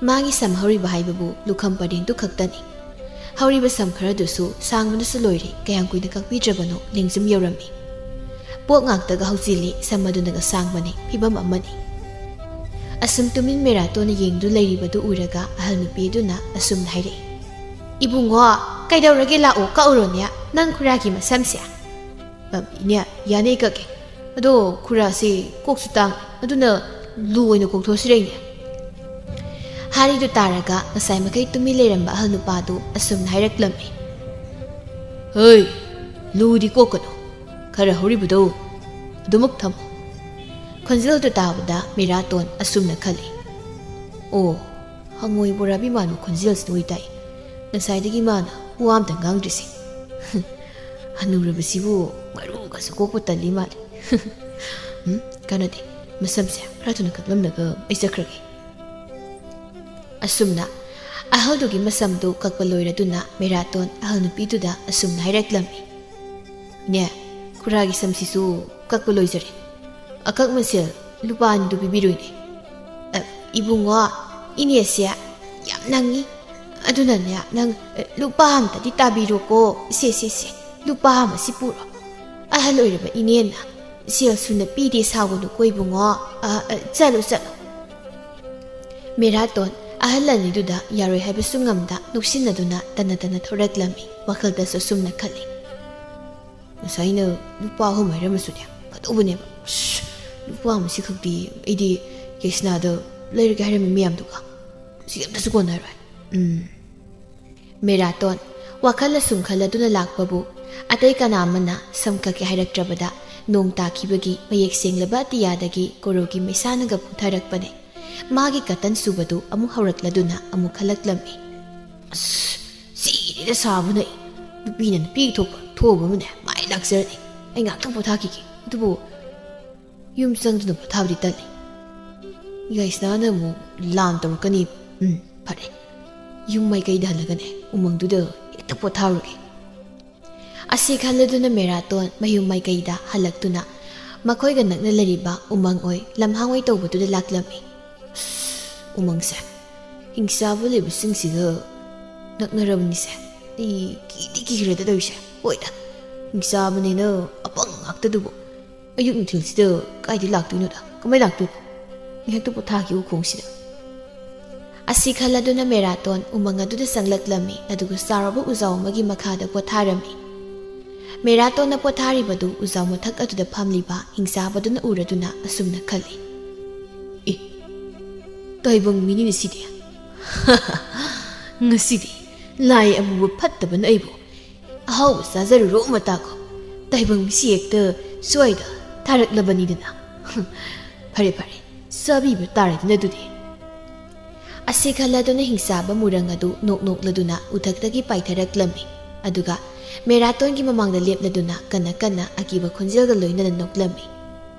ꯃꯥꯒꯤ ꯁꯝ ꯍꯧꯔꯤꯕ ꯍꯥꯏꯕꯕꯨ ꯂꯨꯈꯝ ꯄꯔꯦꯡꯗꯨ ꯈꯛꯇꯅꯤ꯫ ꯍꯧꯔꯤꯕ ꯁꯝ ꯈꯔꯗꯨꯁꯨ ꯁꯥꯡꯕꯅꯁꯨ ꯂꯣꯏꯔꯦ, ꯀꯌꯥꯝ ꯀꯨꯏꯅ ꯀꯛꯄꯤꯗ꯭ꯔꯕꯅꯣ ꯂꯦꯡꯖꯨꯝ ꯌꯧꯔꯝꯃꯤ꯫ ꯄꯣꯛ ꯉꯥꯛꯇꯒ ꯍꯧꯖꯤꯜꯂꯤ, ꯁꯝ ꯑꯗꯨꯅꯒ ꯁꯥꯡꯕꯅꯤ, ꯐꯤꯕꯝ ꯑꯃꯅꯤ꯫ ꯑꯁꯨꯝ ꯇꯨꯃꯤꯟ ꯃꯦꯔꯥꯇꯣꯟꯅ ꯌꯦꯡꯗꯨ ꯂꯩꯔꯤꯕꯗꯨ ꯎꯔꯒ ꯑꯍꯜ ꯅꯨꯄꯤ ꯑꯗꯨꯅ ꯑꯁꯨꯝꯅ ꯍꯥꯏꯔꯛꯏ, "ꯏꯕꯨꯡꯉꯣ, ꯀꯩꯗꯧꯔꯒꯦ? ꯂꯥꯛꯑꯣ, ꯀꯛꯎꯔꯣꯅꯦ ꯅꯪ ꯈꯨꯔꯥꯒꯤ ꯃꯁꯝꯁꯦ?" "ꯑ, ꯏꯅꯦ, ꯌꯥꯅꯤ ꯀꯛꯀꯦ꯫ ꯑꯗꯣ ꯈꯨꯔꯥꯁꯤ ꯀꯣꯛꯁꯨ ꯇꯥꯡ, ꯑꯗꯨꯅ ꯂꯨ ꯑꯣꯏꯅ ꯀꯣꯛꯊꯣꯛꯁꯤꯔ ꯏꯅꯦ?" ꯍꯥꯏꯔꯤꯗꯨ ꯇꯥꯔꯒ ꯉꯁꯥꯏ ꯃꯈꯩ ꯇꯨꯃꯤꯟ ꯂꯩꯔꯝꯕ ꯑꯍꯜ ꯅꯨꯄꯥꯗꯨ ꯑꯁꯨꯝꯅ ꯍꯥꯏꯔꯛꯂꯝꯃꯤ, "ꯍꯩ, ꯂꯨꯗꯤ ꯀꯣꯛꯀꯅꯨ, ꯈꯔ ꯍꯧꯔꯤꯕꯗꯣ ꯑꯗꯨꯃꯛ ꯊꯝꯃꯨ꯫" ꯈꯣꯟꯖꯦꯜꯗꯨ ꯇꯥꯕꯗ ꯃꯦꯔꯥꯇꯣꯟ ꯑꯁꯨꯝꯅ ꯈꯜꯂꯤ, "ꯑꯣ, ꯍꯪꯉꯣꯏ ꯕꯣꯔꯥꯕꯤ ꯃꯥꯟꯕ ꯈꯣꯟꯖꯦꯜꯁꯤꯗ ꯑꯣꯏꯇꯥꯏ ꯉꯁꯥꯏꯗꯒꯤ ꯃꯥꯅ ꯋꯥ ꯑꯝꯇ ꯉꯥꯡꯗ꯭ꯔꯤꯁꯦ꯫ ꯍꯅꯨꯔꯕꯁꯤꯕꯨ ꯃꯔꯨꯒꯁꯨ ꯀꯣꯛꯄ ꯇꯜꯂꯤ ꯃꯥꯜꯂꯤ꯫ ꯎꯝ, ꯀꯥꯟꯅꯗꯦ, ꯃꯁꯝꯁꯦ ꯈꯔ ꯊꯨꯅ ꯀꯛꯂꯝꯂꯒ ꯑꯩ ꯆꯠꯈ꯭ꯔꯒꯦ꯫" ꯑꯁꯨꯝꯅ ꯑꯍꯜꯗꯨꯒꯤ ꯃꯁꯝꯗꯨ ꯀꯛꯄ ꯂꯣꯏꯔꯗꯨꯅ ꯃꯦꯔꯥꯇꯣꯟ ꯑꯍꯜ ꯅꯨꯄꯤꯗꯨꯗ ꯑꯁꯨꯝꯅ ꯍꯥꯏꯔꯛꯂꯝꯃꯤ, "ꯏꯅꯦ, ꯈꯨꯔꯥꯒꯤ ꯁꯝꯁꯤꯁꯨ ꯀꯛꯄ ꯂꯣꯏꯖꯔꯦ꯫ ꯑꯀꯛ ꯃꯁꯦꯜ ꯂꯨꯄꯥ ꯑꯅꯤꯗꯨ ꯄꯤꯕꯤꯔꯣꯏꯅꯦ꯫ ꯑ, ꯏꯕꯨꯡꯉꯣ, ꯏꯅꯦꯁꯦ ꯌꯥꯝ ꯅꯪꯉꯤ꯫ ꯑꯗꯨꯅꯅꯦ, ꯅꯪ, ꯑ, ꯂꯨꯄꯥ ꯑꯃꯇꯗꯤ ꯇꯥꯕꯤꯔꯣꯀꯣ꯫ ꯁꯦ, ꯁꯦ, ꯁꯦ, ꯂꯨꯄꯥ ꯑꯃꯁꯤ ꯄꯨꯔꯣ꯫ ꯑꯍꯜ ꯑꯣꯏꯔꯕ ꯏꯅꯦꯅ ꯁꯦꯜ ꯁꯨꯅ ꯄꯤꯗꯦ ꯁꯥꯎꯒꯅꯨꯀꯣ ꯏꯕꯨꯡꯉꯣ꯫ ꯑ, ꯑ, ꯆꯠꯂꯣ, ꯆꯠꯂꯣ꯫" ꯃꯦꯔꯥꯇꯣꯟ ꯑꯍꯜ ꯑꯅꯤꯗꯨꯗ ꯌꯥꯔꯣꯏ ꯍꯥꯏꯕꯁꯨ ꯉꯝꯗ ꯅꯣꯛꯁꯤꯟꯅꯗꯨꯅ ꯇꯅ ꯇꯅ ꯊꯣꯔꯛꯂꯝꯃꯤ꯫ ꯋꯥꯈꯜꯗꯁꯨ ꯑꯁꯨꯝꯅ ꯈꯜꯂꯤ, "ꯉꯁꯥꯏꯅ ꯂꯨꯄꯥ ꯑꯍꯨꯝ ꯍꯥꯏꯔꯝꯃꯁꯨꯅꯦ ꯐꯗꯧꯕꯅꯦꯕ꯫ ꯑꯁ, ꯂꯨꯄꯥ ꯑꯃꯁꯤ ꯈꯛꯇꯤ ꯑꯩꯗꯤ ꯌꯥꯏꯁꯅꯥꯗ ꯂꯩꯔꯒꯦ ꯍꯥꯏꯔꯝꯃꯤ ꯃꯌꯥꯝꯗꯨꯒ꯫ ꯁꯤ ꯑꯝꯇꯁꯨ ꯀꯣꯟꯅꯔꯣꯏ꯫" ꯎꯝ꯫ ꯃꯦꯔꯥꯇꯣꯟ ꯋꯥꯈꯜ ꯑꯁꯨꯝ ꯈꯜꯂꯗꯨꯅ ꯂꯥꯛꯄꯕꯨ ꯑꯇꯩ ꯀꯅꯥ ꯑꯃꯅ ꯁꯝ ꯀꯛꯀꯦ ꯍꯥꯏꯔꯛꯇ꯭ꯔꯕꯗ ꯅꯣꯡ ꯇꯥꯈꯤꯕꯒꯤ ꯃꯌꯦꯛ ꯁꯦꯡꯂꯕ ꯑꯇꯤꯌꯥꯗꯒꯤ ꯀꯣꯔꯧꯒꯤ ꯃꯩꯁꯥꯅꯒ ꯄꯨꯊꯔꯛꯄꯅꯦ꯫ ꯃꯥꯒꯤ ꯀꯇꯟ ꯁꯨꯕꯗꯨ ꯑꯃꯨꯛ ꯍꯧꯔꯛꯂꯗꯨꯅ ꯑꯃꯨꯛ ꯈꯜꯂꯛꯂꯝꯃꯤ꯫ "ꯑꯁ, ꯁꯤꯔꯦꯗ ꯁꯥꯕꯅ ꯑꯩ꯫ ꯅꯨꯄꯤꯅ ꯅꯨꯄꯤꯒꯤ ꯊꯣꯛꯄ ꯊꯣꯛꯑꯕ ꯑꯃꯅꯦ ꯃꯥꯏ ꯂꯥꯛꯆꯔꯅꯤ꯫ ꯑꯩ ꯉꯥꯛꯇꯪ ꯄꯣꯊꯥꯈꯤꯒꯦ꯫ ꯑꯗꯨꯕꯨ ꯌꯨꯝ ꯆꯪꯗꯨꯅ ꯄꯣꯊꯥꯕꯗꯤ ꯇꯜꯂꯤ꯫ ꯌꯥꯏꯁꯅꯥꯅ ꯑꯃꯨꯛ ꯂꯥꯟ ꯇꯧꯔꯛꯀꯅꯤ꯫ ꯎꯝ, ꯐꯔꯦ꯫ ꯌꯨꯝ ꯃꯥꯏꯀꯩꯗ ꯍꯜꯂꯒꯅꯦ ꯎꯃꯪꯗꯨꯗ ꯍꯦꯛꯇ ꯄꯣꯊꯥꯔꯨꯒꯦ꯫" ꯑꯁꯤ ꯈꯜꯂꯗꯨꯅ ꯃꯦꯔꯥꯇꯣꯟ ꯃꯌꯨꯝ ꯃꯥꯏꯀꯩꯗ ꯍꯜꯂꯛꯇꯨꯅ ꯃꯈꯣꯏꯒ ꯅꯛꯅ ꯂꯩꯔꯤꯕ ꯎꯃꯪ ꯑꯣꯏ ꯂꯝꯍꯥꯡ ꯑꯣꯏ ꯇꯧꯕꯗꯨꯗ ꯂꯥꯛꯂꯝꯃꯤ꯫ ꯑꯁ, ꯎꯃꯪꯁꯦ ꯍꯤꯡꯆꯥꯕ ꯂꯩꯕꯁꯤꯡꯁꯤꯒ ꯅꯛꯅꯔꯕꯅꯤꯁꯦ꯫ ꯑꯩ ꯀꯤꯗꯤ ꯀꯤꯈ꯭ꯔꯦꯗ ꯇꯧꯔꯤꯁꯦ꯫ ꯍꯣꯏꯗ, ꯍꯤꯡꯆꯥꯕꯅꯤꯅ ꯑꯄꯪ ꯉꯥꯛꯇꯗꯨꯕꯨ꯫ ꯑꯌꯨꯛ ꯅꯨꯡꯊꯤꯜꯁꯤꯗ ꯀꯥꯏꯗꯩ ꯂꯥꯛꯇꯣꯏꯅꯣꯗ? ꯀꯃꯥꯏ ꯂꯥꯛꯇꯣꯏꯅꯣ? ꯉꯥꯏꯍꯥꯛꯇ ꯄꯣꯊꯥꯈꯤꯎ ꯈꯣꯡꯁꯤꯗ꯫ ꯑꯁꯤ ꯈꯜꯂꯗꯨꯅ ꯃꯦꯔꯥꯇꯣꯟ ꯎꯃꯪ ꯑꯗꯨꯗ ꯆꯪꯂꯛꯂꯝꯃꯤ, ꯑꯗꯨꯒ ꯆꯥꯎꯔꯕ ꯎꯖꯥꯎ ꯑꯃꯒꯤ ꯃꯈꯥꯗ ꯄꯣꯊꯥꯔꯝꯃꯤ꯫ ꯃꯦꯔꯥꯇꯣꯟꯅ ꯄꯣꯊꯥꯔꯤꯕꯗꯨ ꯎꯖꯥꯎ ꯃꯊꯛ ꯑꯗꯨꯗ ꯐꯝꯂꯤꯕ ꯍꯤꯡꯆꯥꯕꯗꯨꯅ ꯎꯔꯗꯨꯅ ꯑꯁꯨꯝꯅ ꯈꯜꯂꯤ, "ꯑꯦ, ꯇꯥꯏꯕꯪ ꯃꯤꯅꯤꯅꯦ ꯁꯤꯗꯤ꯫ ꯉꯁꯤꯗꯤ ꯂꯥꯏ ꯑꯃꯨꯕ ꯐꯠꯇꯕꯅ ꯑꯩꯕꯨ ꯑꯍꯥꯎꯕ ꯆꯥꯖꯔꯨꯔꯣ ꯃꯇꯥꯒꯣ꯫ ꯇꯥꯏꯕꯪ ꯃꯤꯁꯤ ꯍꯦꯛꯇ ꯁ꯭ꯋꯥꯏꯗ ꯊꯥꯔꯛꯂꯕꯅꯤꯗꯅ꯫ ꯐꯔꯦ ꯐꯔꯦ, ꯆꯥꯕꯤꯕ ꯇꯥꯔꯦꯗꯅ ꯑꯗꯨꯗꯤ"꯫ ꯑꯁꯤ ꯈꯜꯂꯗꯨꯅ ꯍꯤꯡꯆꯥꯕ ꯃꯨꯔꯪ ꯑꯗꯨ ꯅꯣꯛ ꯅꯣꯛꯂꯗꯨꯅ ꯎꯊꯛꯇꯒꯤ ꯄꯥꯏꯊꯔꯛꯂꯝꯃꯤ꯫ ꯑꯗꯨꯒ ꯃꯦꯔꯥꯇꯣꯟꯒꯤ ꯃꯃꯥꯡꯗ ꯂꯦꯞꯂꯗꯨꯅ ꯀꯟꯅ ꯀꯟꯅ ꯑꯀꯤꯕ ꯈꯣꯟꯖꯦꯜꯒ ꯂꯣꯏꯅꯅ ꯅꯣꯛꯂꯝꯃꯤ꯫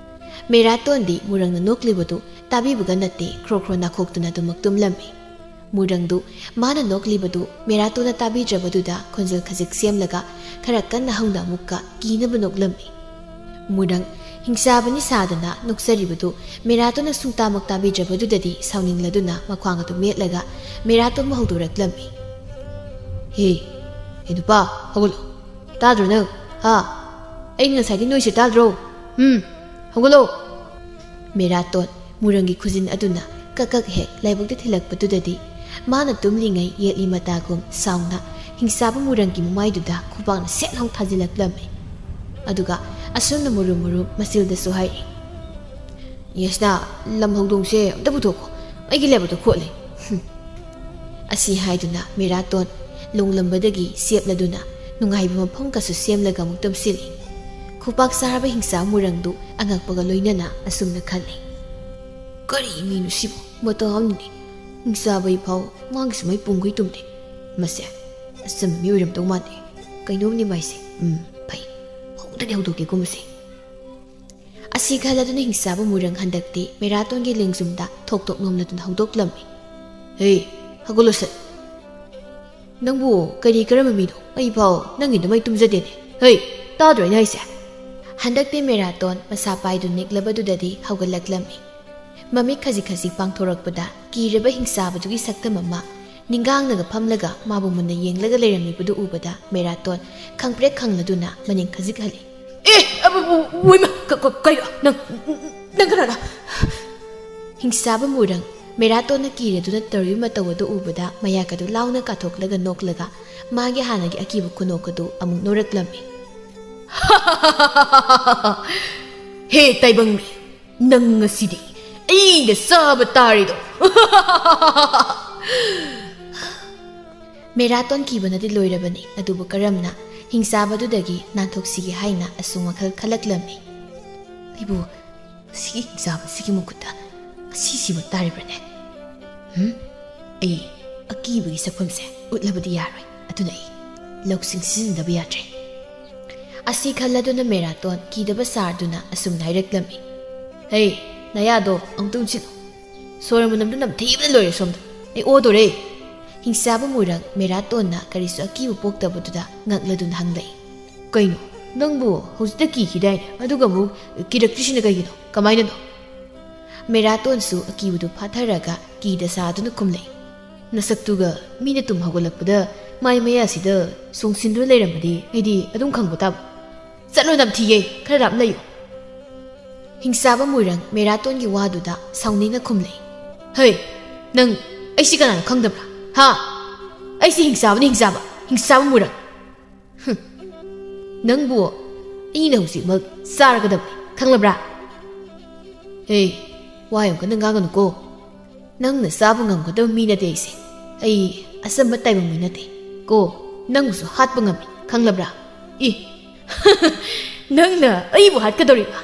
ꯃꯦꯔꯥꯇꯣꯟꯗꯤ ꯃꯨꯔꯪꯅ ꯅꯣꯛꯂꯤꯕꯗꯨ ꯇꯥꯕꯤꯕꯒ ꯅꯠꯇꯦ, ꯈ꯭ꯔꯣ ꯈ꯭ꯔꯣ ꯅꯥꯈꯣꯛꯇꯨꯅ ꯑꯗꯨꯃꯛ ꯇꯨꯝꯂꯝꯃꯤ꯫ ꯃꯨꯔꯪꯗꯨ ꯃꯥꯅ ꯅꯣꯛꯂꯤꯕꯗꯨ ꯃꯦꯔꯥꯇꯣꯟꯅ ꯇꯥꯕꯤꯗ꯭ꯔꯕꯗꯨꯗ ꯈꯣꯟꯖꯦꯜ ꯈꯖꯤꯛ ꯁꯦꯝꯂꯒ ꯈꯔ ꯀꯟꯅ ꯍꯧꯅ ꯑꯃꯨꯛꯀ ꯀꯤꯅꯕ ꯅꯣꯛꯂꯝꯃꯤ꯫ ꯃꯨꯔꯪ ꯍꯤꯡꯆꯥꯕꯅꯤ ꯁꯥꯗꯅ ꯅꯣꯛꯆꯔꯤꯕꯗꯨ ꯃꯦꯔꯥꯇꯣꯟꯅ ꯁꯨꯡꯇꯥꯃꯛ ꯇꯥꯕꯤꯗ꯭ꯔꯕꯗꯨꯗꯗꯤ ꯁꯥꯎꯅꯤꯡꯂꯗꯨꯅ ꯃꯈ꯭ꯋꯥꯡ ꯑꯗꯨ ꯃꯦꯠꯂꯒ ꯃꯦꯔꯥꯇꯣꯟꯕꯨ ꯍꯧꯗꯣꯔꯛꯂꯝꯃꯤ꯫ "ꯍꯦ, ꯍꯦ ꯅꯨꯄꯥ, ꯍꯧꯒꯠꯂꯣ꯫ ꯇꯥꯗ꯭ꯔꯣ ꯅꯪ? ꯍꯥ? ꯑꯩꯅ ꯉꯁꯥꯏꯗꯤ ꯅꯣꯏꯁꯦ ꯇꯥꯗ꯭ꯔꯣ? ꯎꯝ, ꯍꯧꯒꯠꯂꯣ!" ꯃꯦꯔꯥꯇꯣꯟ ꯃꯨꯔꯪꯒꯤ ꯈꯨꯖꯤꯟ ꯑꯗꯨꯅ ꯀꯛ ꯀꯛ ꯍꯦꯛ ꯂꯥꯏꯕꯛꯇ ꯊꯤꯜꯂꯛꯄꯗꯨꯗꯗꯤ ꯃꯥꯅ ꯇꯨꯝꯂꯤꯉꯩ ꯌꯦꯠꯂꯤ ꯃꯇꯥꯒꯨꯝ ꯁꯥꯎꯅ ꯍꯤꯡꯆꯥꯕ ꯃꯨꯔꯪꯒꯤ ꯃꯃꯥꯏꯗꯨꯗ ꯈꯨꯕꯥꯛꯅ ꯁꯦꯠ ꯂꯥꯎ ꯊꯥꯖꯤꯜꯂꯛꯂꯝꯃꯤ꯫ ꯑꯗꯨꯒ ꯑꯁꯨꯝꯅ ꯃꯨꯔꯨꯝ ꯃꯨꯔꯨꯝ ꯃꯆꯤꯜꯗꯁꯨ ꯍꯥꯏꯔꯤ, "ꯌꯦꯁꯅꯥ, ꯂꯝ ꯍꯧꯗꯣꯡꯁꯦ ꯑꯝꯇ ꯄꯨꯊꯣꯛꯈꯣ, ꯑꯩꯒꯤ ꯂꯥꯏꯕꯛꯇ ꯈꯣꯠꯂꯦ"꯫ ꯍꯨꯝ꯫ ꯑꯁꯤ ꯍꯥꯏꯗꯨꯅ ꯃꯦꯔꯥꯇꯣꯟ ꯂꯣꯡꯂꯝꯕꯗꯒꯤ ꯆꯦꯞꯂꯗꯨꯅ ꯅꯨꯡꯉꯥꯏꯕ ꯃꯐꯝꯒꯁꯨ ꯁꯦꯝꯂꯒ ꯑꯃꯨꯛ ꯇꯨꯝꯁꯤꯜꯂꯤ꯫ ꯈꯨꯄꯥꯛ ꯆꯥꯔꯕ ꯍꯤꯡꯆꯥ ꯃꯨꯔꯪꯗꯨ ꯑꯉꯛꯄꯒ ꯂꯣꯏꯅꯅ ꯑꯁꯨꯝꯅ ꯈꯜꯂꯤ, "ꯀꯔꯤ ꯃꯤꯅꯣ ꯁꯤꯕꯨ? ꯃꯇꯥ ꯑꯃꯅꯤꯅꯦ꯫ ꯍꯤꯡꯆꯥꯕꯩ ꯐꯥꯎ ꯃꯥꯒꯤꯁꯨ ꯃꯩ ꯄꯨꯡꯈꯩ ꯇꯨꯝꯗꯦ꯫ ꯃꯁꯦ ꯑꯆꯝꯕ ꯃꯤ ꯑꯣꯏꯔꯝꯗꯧ ꯃꯥꯟꯗꯦ꯫ ꯀꯩꯅꯣꯝꯅꯤ ꯃꯥꯏꯁꯦ꯫ ꯎꯝ, ꯐꯩ꯫ ꯍꯧꯗꯅꯤ ꯍꯧꯗꯣꯛꯀꯦ ꯀꯨꯝꯕꯁꯦ"꯫ ꯑꯁꯤ ꯈꯜꯂꯗꯨꯅ ꯍꯤꯡꯆꯥꯕ ꯃꯨꯔꯪ ꯍꯟꯗꯛꯇꯤ ꯃꯦꯔꯥꯇꯣꯟꯒꯤ ꯂꯦꯡꯖꯨꯝꯗ ꯊꯣꯛ ꯊꯣꯛ ꯅꯣꯝꯂꯗꯨꯅ ꯍꯧꯗꯣꯛꯂꯝꯃꯤ꯫ "ꯍꯦ, ꯍꯧꯒꯠꯂꯣ ꯁꯠ! ꯅꯪꯕꯨ ꯀꯔꯤ ꯀꯔꯝꯕ ꯃꯤꯅꯣ? ꯑꯩ ꯐꯥꯎ ꯅꯪꯒꯤꯗ ꯃꯩ ꯇꯨꯝꯖꯗꯦꯅꯦ꯫ ꯍꯩ, ꯇꯥꯗ꯭ꯔꯣ ꯑꯩꯅ ꯍꯥꯏꯁꯦ?" ꯍꯟꯗꯛꯇꯤ ꯃꯦꯔꯥꯇꯣꯟ ꯃꯁꯥ ꯄꯥꯏꯗꯨ ꯅꯤꯛꯂꯕꯗꯨꯗꯗꯤ ꯍꯧꯒꯠꯂꯛꯂꯝꯃꯤ꯫ ꯃꯃꯤꯠ ꯈꯖꯤꯛ ꯈꯖꯤꯛ ꯄꯥꯡꯊꯣꯔꯛꯄꯗ ꯀꯤꯔꯕ ꯍꯤꯡꯆꯥꯕꯗꯨꯒꯤ ꯁꯛꯇꯝ ꯑꯃ ꯅꯤꯡꯒꯥꯡꯅꯒ ꯐꯝꯂꯒ ꯃꯥꯕꯨ ꯃꯨꯟꯅ ꯌꯦꯡꯂꯒ ꯂꯩꯔꯝꯂꯤꯕꯗꯨ ꯎꯕꯗ ꯃꯦꯔꯥꯇꯣꯟ ꯈꯪꯄ꯭ꯔꯦꯛ ꯈꯪꯂꯗꯨꯅ ꯃꯅꯤꯡ ꯈꯖꯤꯛ ꯍꯜꯂꯤ꯫ "ꯑꯦ, ꯑꯕꯨ-, ꯕꯨ-, ꯕꯨ-, ꯏꯃꯥ, ꯀ-, ꯀ-, ꯀꯩꯅꯣ? ꯅꯪ, ꯅꯪ ꯀꯅꯥꯅꯣ?" ꯍꯤꯡꯆꯥꯕ ꯃꯨꯔꯪ ꯃꯦꯔꯥꯇꯣꯟꯅ ꯀꯤꯔꯗꯨꯅ ꯇꯧꯔꯤꯕ ꯃꯇꯧ ꯑꯗꯨ ꯎꯕꯗ ꯃꯌꯥ ꯀꯗꯨ ꯂꯥꯎꯅ ꯀꯥꯊꯣꯛꯂꯒ ꯅꯣꯛꯂꯒ ꯃꯥꯒꯤ ꯍꯥꯟꯅꯒꯤ ꯑꯀꯤꯕ ꯈꯨꯅꯣꯛ ꯑꯗꯨ ꯑꯃꯨꯛ ꯅꯣꯔꯛꯂꯝꯃꯤ꯫ "ꯍꯦ ꯇꯥꯏꯕꯪꯃꯤ, ꯅꯪ ꯉꯁꯤꯗꯤ ꯑꯩꯅ ꯆꯥꯕ ꯇꯥꯔꯦꯗꯣ!" ꯃꯦꯔꯥꯇꯣꯟ ꯀꯤꯕꯅꯗꯤ ꯂꯣꯏꯔꯕꯅꯤ, ꯑꯗꯨꯕꯨ ꯀꯔꯝꯅ ꯍꯤꯡꯆꯥꯕꯗꯨꯗꯒꯤ ꯅꯥꯟꯊꯣꯛꯁꯤꯒꯦ ꯍꯥꯏꯅ ꯑꯁꯨꯝ ꯋꯥꯈꯜ ꯈꯜꯂꯛꯂꯝꯃꯤ꯫ "ꯑꯩꯕꯨ ꯁꯤꯒꯤ ꯍꯤꯡꯆꯥꯕꯁꯤꯒꯤ ꯃꯈꯨꯠꯇ ꯉꯁꯤ ꯁꯤꯕ ꯇꯥꯔꯤꯕ꯭ꯔꯅꯦ? ꯍꯨꯝ? ꯑꯩ ꯑꯀꯤꯕꯒꯤ ꯁꯛꯐꯝꯁꯦ ꯎꯠꯂꯕꯗꯤ ꯌꯥꯔꯣꯏ, ꯑꯗꯨꯅ ꯑꯩ ꯂꯧꯁꯤꯡ ꯁꯤꯖꯤꯟꯅꯗꯕ ꯌꯥꯗ꯭ꯔꯦ꯫" ꯑꯁꯤ ꯈꯜꯂꯗꯨꯅ ꯃꯦꯔꯥꯇꯣꯟ ꯀꯤꯗꯕ ꯁꯥꯔꯗꯨꯅ ꯑꯁꯨꯝꯅ ꯍꯥꯏꯔꯛꯂꯝꯃꯤ꯫ "ꯍꯦ, ꯅꯌꯥꯗꯣ ꯑꯃꯨꯛꯇ ꯎꯝꯁꯤꯜꯂꯨ꯫ ꯁꯣꯔ ꯃꯅꯝꯗꯨ ꯅꯝꯊꯤꯕꯅ ꯂꯣꯏꯔꯦ ꯁꯣꯝꯗ꯫ ꯑꯩ ꯑꯣꯗꯣꯔꯦ꯫" ꯍꯤꯡꯆꯥꯕ ꯃꯨꯔꯪ ꯃꯦꯔꯥꯇꯣꯟꯅ ꯀꯔꯤꯁꯨ ꯑꯀꯤꯕ ꯄꯣꯛꯇꯕꯗꯨꯗ ꯉꯛꯂꯗꯨꯅ ꯍꯪꯂꯛꯏ꯫ "ꯀꯩꯅꯣ? ꯅꯪꯕꯨ ꯍꯧꯖꯤꯛꯇ ꯀꯤꯈꯤꯗꯥꯏꯅꯦ? ꯑꯗꯨꯒ ꯑꯃꯨꯛ ꯀꯤꯔꯛꯇ꯭ꯔꯤꯁꯤꯅ ꯀꯩꯒꯤꯅꯣ? ꯀꯃꯥꯏꯅꯅꯣ?" ꯃꯦꯔꯥꯇꯣꯟꯁꯨ ꯑꯀꯤꯕꯗꯨ ꯐꯥꯊꯔꯒ ꯀꯤꯗ ꯁꯥꯗꯨꯅ ꯈꯨꯝꯂꯛꯏ꯫ "ꯅꯁꯛꯇꯨꯒ ꯃꯤꯅ ꯇꯨꯝ ꯍꯧꯒꯠꯂꯛꯄꯗ ꯃꯥꯏ ꯃꯌꯥꯁꯤꯗ ꯆꯣꯡꯁꯤꯟꯗꯨꯅ ꯂꯩꯔꯝꯃꯗꯤ ꯑꯩꯗꯤ ꯑꯗꯨꯝ ꯈꯪꯕ ꯇꯥꯕ꯫ ꯆꯠꯂꯣ, ꯅꯝꯊꯤꯌꯦ, ꯈꯔ ꯂꯥꯞꯅ ꯂꯩꯌꯨ꯫" ꯍꯤꯡꯆꯥꯕ ꯃꯨꯔꯪ ꯃꯦꯔꯥꯇꯣꯟꯒꯤ ꯋꯥꯗꯨꯗ ꯁꯥꯎꯅꯤꯡꯅ ꯈꯨꯝꯂꯛꯏ꯫ "ꯍꯩ, ꯅꯪ ꯑꯩꯁꯤ ꯀꯅꯥꯅꯣ ꯈꯪꯗꯕ꯭ꯔꯥ? ꯍꯥ? ꯑꯩꯁꯤ ꯍꯤꯡꯆꯥꯕꯅꯤ, ꯍꯤꯡꯆꯥꯕ, ꯍꯤꯡꯆꯥꯕ ꯃꯨꯔꯪ꯫ ꯍꯨꯝ, ꯅꯪꯕꯨ ꯑꯩꯅ ꯍꯧꯖꯤꯛꯃꯛ ꯆꯥꯔꯒꯗꯕꯅꯤ, ꯈꯪꯂꯕ꯭ꯔꯥ?" "ꯍꯦ, ꯋꯥ ꯌꯥꯝ ꯀꯟꯅ ꯉꯥꯡꯒꯅꯨꯀꯣ꯫ ꯅꯪꯅ ꯆꯥꯕ ꯉꯝꯒꯗꯕ ꯃꯤ ꯅꯠꯇꯦ ꯑꯩꯁꯦ꯫ ꯑꯩ ꯑꯆꯝꯕ ꯇꯥꯏꯕꯪ ꯃꯤ ꯅꯠꯇꯦ ꯀꯣ꯫ ꯅꯪꯕꯨꯁꯨ ꯍꯥꯠꯄ ꯉꯝꯃꯤ, ꯈꯪꯂꯕ꯭ꯔꯥ?" "ꯏ, ꯅꯪꯅ ꯑꯩꯕꯨ ꯍꯥꯠꯀꯗꯧꯔꯤꯕ?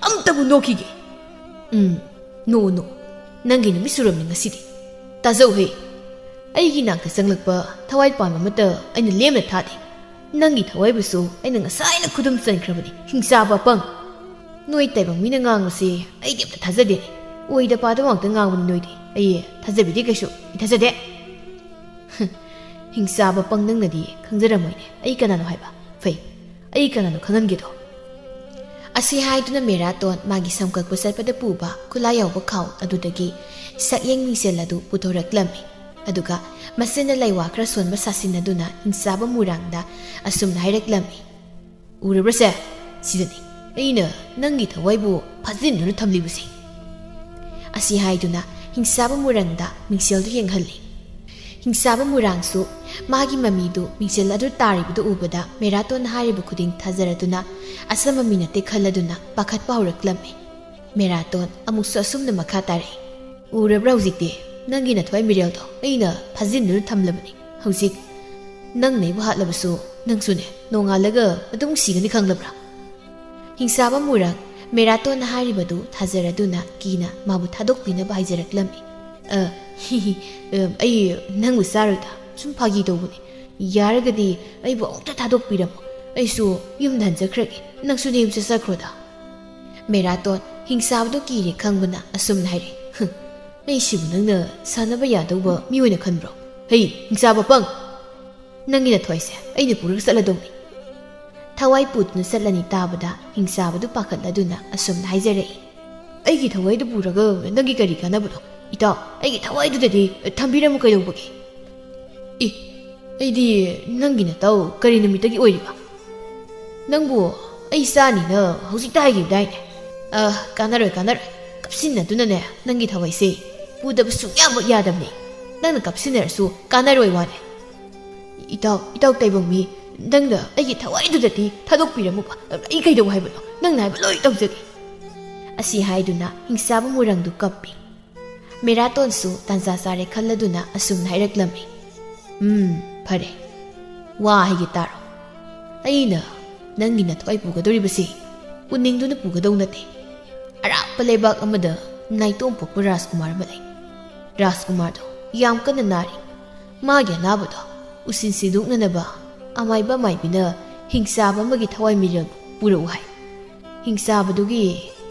ꯑꯝꯇꯕꯨ ꯅꯣꯛꯈꯤꯒꯦ꯫ ꯎꯝ, ꯅꯣꯛꯎ, ꯅꯣꯛꯎ꯫ ꯅꯪꯒꯤ ꯅꯨꯃꯤꯠ ꯁꯨꯔꯝꯃꯤ ꯉꯁꯤꯗꯤ꯫ ꯇꯥꯖꯧꯍꯦ, ꯑꯩꯒꯤ ꯅꯥꯛꯇ ꯆꯪꯂꯛꯄ ꯊꯋꯥꯏ ꯄꯥꯟꯕ ꯑꯃꯠꯇ ꯑꯩꯅ ꯂꯦꯝꯅ ꯊꯥꯗꯦ꯫ ꯅꯪꯒꯤ ꯊꯋꯥꯏꯕꯨꯁꯨ ꯑꯩꯅ ꯉꯁꯥꯏꯅ ꯈꯨꯗꯨꯝ ꯆꯟꯈ꯭ꯔꯕꯅꯤ, ꯍꯤꯡꯆꯥꯕ ꯑꯄꯪ꯫ ꯅꯣꯏ ꯇꯥꯏꯕꯪ ꯃꯤꯅ ꯉꯥꯡꯕꯁꯦ ꯑꯩꯗꯤ ꯑꯝꯇ ꯊꯥꯖꯗꯦꯅꯦ꯫ ꯑꯣꯏꯗ ꯄꯥꯗꯕ ꯉꯥꯛꯇ ꯉꯥꯡꯕꯅꯤ ꯅꯣꯏꯗꯤ꯫ ꯑꯩ ꯊꯥꯖꯕꯤꯗꯦ ꯀꯩꯁꯨ, ꯑꯩ ꯊꯥꯖꯗꯦ꯫" "ꯍꯨꯝ, ꯍꯤꯡꯆꯥꯕ ꯄꯪ, ꯅꯪꯅꯗꯤ ꯈꯪꯖꯔꯝꯃꯣꯏꯅꯦ ꯑꯩ ꯀꯅꯥꯅꯣ ꯍꯥꯏꯕ꯫ ꯐꯩ, ꯑꯩ ꯀꯅꯥꯅꯣ ꯈꯪꯍꯟꯒꯦꯗꯣ꯫" ꯑꯁꯤ ꯍꯥꯏꯗꯨꯅ ꯃꯦꯔꯥꯇꯣꯟ ꯃꯥꯒꯤ ꯁꯝ ꯀꯛꯄ ꯆꯠꯄꯗ ꯄꯨꯕ ꯈꯨꯠꯂꯥꯏ ꯌꯥꯎꯕ ꯈꯥꯎ ꯑꯗꯨꯗꯒꯤ ꯁꯛꯌꯦꯡ ꯃꯤꯡꯁꯦꯜ ꯑꯗꯨ ꯄꯨꯊꯣꯔꯛꯂꯝꯃꯤ꯫ ꯑꯗꯨꯒ ꯃꯁꯤꯅ ꯂꯩꯋꯥ ꯈꯔ ꯁꯣꯟꯕ ꯁꯥꯁꯤꯟꯅꯗꯨꯅ ꯍꯤꯡꯆꯥꯕ ꯃꯨꯔꯥꯡꯗ ꯑꯁꯨꯝꯅ ꯍꯥꯏꯔꯛꯂꯝꯃꯤ꯫ "ꯎꯔꯕ꯭ꯔꯁꯦ? ꯁꯤꯗꯅꯤ ꯑꯩꯅ ꯅꯪꯒꯤ ꯊꯋꯥꯏꯕꯨ ꯐꯥꯖꯤꯟꯗꯨꯅ ꯊꯝꯂꯤꯕꯁꯦ꯫" ꯑꯁꯤ ꯍꯥꯏꯗꯨꯅ ꯍꯤꯡꯆꯥꯕ ꯃꯨꯔꯪꯗ ꯃꯤꯡꯁꯦꯜꯗꯨ ꯌꯦꯡꯍꯜꯂꯤ꯫ ꯍꯤꯡꯆꯥꯕ ꯃꯨꯔꯥꯡꯁꯨ ꯃꯥꯒꯤ ꯃꯃꯤꯗꯨ ꯃꯤꯡꯁꯦꯜ ꯑꯗꯨ ꯇꯥꯔꯤꯕꯗꯨ ꯎꯕꯗ ꯃꯦꯔꯥꯇꯣꯟꯅ ꯍꯥꯏꯔꯤꯕ ꯈꯨꯗꯤꯡ ꯊꯥꯖꯔꯗꯨꯅ ꯑꯆꯝꯕ ꯃꯤ ꯅꯠꯇꯦ ꯈꯜꯂꯗꯨꯅ ꯄꯥꯈꯠꯄ ꯍꯧꯔꯛꯂꯝꯃꯤ꯫ ꯃꯦꯔꯥꯇꯣꯟ ꯑꯃꯨꯛꯁꯨ ꯑꯁꯨꯝꯅ ꯃꯈꯥ ꯇꯥꯔꯛꯏ꯫ "ꯎꯔꯕ꯭ꯔꯥ ꯍꯧꯖꯤꯛꯇꯤ? ꯅꯪꯒꯤ ꯅꯊ꯭ꯋꯥꯏ ꯃꯤꯔꯦꯜꯗꯣ ꯑꯩꯅ ꯐꯥꯖꯤꯟꯗꯨꯅ ꯊꯝꯂꯕꯅꯤ꯫ ꯍꯧꯖꯤꯛ ꯅꯪꯅ ꯑꯩꯕꯨ ꯍꯥꯠꯂꯕꯁꯨ ꯅꯪꯁꯨꯅꯦ ꯅꯣꯡꯉꯥꯜꯂꯒ ꯑꯗꯨꯝ ꯁꯤꯒꯅꯤ, ꯈꯪꯂꯕ꯭ꯔꯥ?" ꯍꯤꯡꯆꯥꯕ ꯃꯨꯔꯪ ꯃꯦꯔꯥꯇꯣꯟꯅ ꯍꯥꯏꯔꯤꯕꯗꯨ ꯊꯥꯖꯔꯗꯨꯅ ꯀꯤꯅ ꯃꯥꯕꯨ ꯊꯥꯗꯣꯛꯄꯤꯅꯕ ꯍꯥꯏꯖꯔꯛꯂꯝꯃꯤ꯫ "ꯑ, ꯍꯤ, ꯍꯤ, ꯑ, ꯑꯩ ꯅꯪꯕꯨ ꯆꯥꯔꯣꯏꯗ, ꯁꯨꯝ ꯐꯥꯒꯤ ꯇꯧꯕꯅꯤ꯫ ꯌꯥꯔꯒꯗꯤ ꯑꯩꯕꯨ ꯑꯃꯨꯛꯇ ꯊꯥꯗꯣꯛꯄꯤꯔꯝꯃꯣ, ꯑꯩꯁꯨ ꯌꯨꯝꯗ ꯍꯟꯖꯈ꯭ꯔꯒꯦ, ꯅꯪꯁꯨ ꯅꯌꯨꯝ ꯆꯠꯆꯈ꯭ꯔꯣꯗ꯫" ꯃꯦꯔꯥꯇꯣꯟ ꯍꯤꯡꯆꯥꯕꯗꯨ ꯀꯤꯔꯦ ꯈꯪꯕꯅ ꯑꯁꯨꯝꯅ ꯍꯥꯏꯔꯦ꯫ "ꯍꯨꯝ, ꯑꯩꯁꯤꯕꯨ ꯅꯪꯅ ꯁꯥꯟꯅꯕ ꯌꯥꯗꯧꯕ ꯃꯤ ꯑꯣꯏꯅ ꯈꯟꯕ꯭ꯔꯣ? ꯍꯩ, ꯍꯤꯡꯆꯥꯕ ꯄꯪ! ꯅꯪꯒꯤ ꯅꯊ꯭ꯋꯥꯏꯁꯦ ꯑꯩꯅ ꯄꯨꯔꯒ ꯆꯠꯂꯗꯧꯅꯤ꯫" ꯊꯋꯥꯏ ꯄꯨꯗꯨꯅ ꯆꯠꯂꯅꯤ ꯇꯥꯕꯗ ꯍꯤꯡꯆꯥꯕꯗꯨ ꯄꯥꯈꯠꯂꯗꯨꯅ ꯑꯁꯨꯝꯅ ꯍꯥꯏꯖꯔꯛꯏ꯫ "ꯑꯩꯒꯤ ꯊꯋꯥꯏꯗꯨ ꯄꯨꯔꯒ ꯅꯪꯒꯤ ꯀꯔꯤ ꯀꯥꯟꯅꯕꯅꯣ? ꯏꯇꯥꯎ, ꯑꯩꯒꯤ ꯊꯋꯥꯏꯗꯨꯗꯗꯤ ꯊꯝꯕꯤꯔꯝꯃꯨ ꯀꯩꯗꯧꯕꯒꯦ?" "ꯏ, ꯑꯩꯗꯤ ꯅꯪꯒꯤ ꯅꯇꯥꯎ ꯀꯔꯤ ꯅꯨꯃꯤꯠꯇꯒꯤ ꯑꯣꯏꯔꯤꯕ? ꯅꯪꯕꯨ ꯑꯩ ꯆꯥꯅꯤꯅ ꯍꯧꯖꯤꯛꯇ ꯍꯥꯏꯈꯤꯕꯗꯥꯏꯅꯦ?" "ꯑ, ꯀꯥꯟꯅꯔꯣꯏ, ꯀꯥꯟꯅꯔꯣꯏ꯫ ꯀꯞꯁꯤꯟꯅꯗꯨꯅꯅꯦ ꯅꯪꯒꯤ ꯊꯋꯥꯏꯁꯦ ꯄꯨꯗꯕ ꯁꯨꯡꯌꯥꯃꯛ ꯌꯥꯗꯕꯅꯤ꯫ ꯅꯪꯅ ꯀꯞꯁꯤꯟꯅꯔꯁꯨ ꯀꯥꯟꯅꯔꯣꯏ ꯋꯥꯅꯦ꯫" "ꯏꯇꯥꯎ, ꯏꯇꯥꯎ ꯇꯥꯏꯕꯪꯃꯤ, ꯅꯪꯅ ꯑꯩꯒꯤ ꯊꯋꯥꯏꯗꯨꯗꯗꯤ ꯊꯥꯗꯣꯛꯄꯤꯔꯝꯃꯨꯕ꯫ ꯑꯩ ꯀꯩꯗꯧ ꯍꯥꯏꯕꯅꯣ? ꯅꯪꯅ ꯍꯥꯏꯕ ꯂꯣꯏ ꯇꯧꯖꯒꯦ꯫" ꯑꯁꯤ ꯍꯥꯏꯗꯨꯅ ꯍꯤꯡꯆꯥꯕ ꯃꯨꯔꯪꯗꯨ ꯀꯞꯄꯤ꯫ ꯃꯦꯔꯥꯇꯣꯟꯁꯨ ꯇꯥꯟꯖꯥ ꯆꯥꯔꯦ ꯈꯜꯂꯗꯨꯅ ꯑꯁꯨꯝꯅ ꯍꯥꯏꯔꯛꯂꯝꯃꯤ꯫ "ꯎꯝ, ꯐꯔꯦ꯫ ꯋꯥ ꯍꯥꯏꯒꯦ ꯇꯥꯔꯣ꯫ ꯑꯩꯅ ꯅꯪꯒꯤ ꯅꯊ꯭ꯋꯥꯏ ꯄꯨꯒꯗꯧꯔꯤꯕꯁꯤ ꯎꯅꯤꯡꯗꯨꯅ ꯄꯨꯒꯗꯧ ꯅꯠꯇꯦ꯫ ꯑꯔꯥꯞꯄ ꯂꯩꯕꯥꯛ ꯑꯃꯗ ꯅꯥꯏꯇꯣꯝ ꯄꯣꯛꯄ ꯔꯥꯖꯀꯨꯃꯥꯔ ꯑꯃ ꯂꯩ꯫ ꯔꯥꯖꯀꯨꯃꯥꯔꯗꯣ ꯌꯥꯝ ꯀꯟꯅ ꯅꯥꯔꯤ꯫ ꯃꯥꯒꯤ ꯑꯅꯥꯕꯗꯣ ꯎꯁꯤꯟ ꯁꯤꯗꯣꯛꯅꯅꯕ ꯑꯃꯥꯏꯕ ꯑꯃꯥꯏꯕꯤꯅ ꯍꯤꯡꯆꯥꯕ ꯑꯃꯒꯤ ꯊꯋꯥꯏ ꯃꯤꯔꯦꯜ ꯄꯨꯔꯛꯎ ꯍꯥꯏ꯫ ꯍꯤꯡꯆꯥꯕꯗꯨꯒꯤ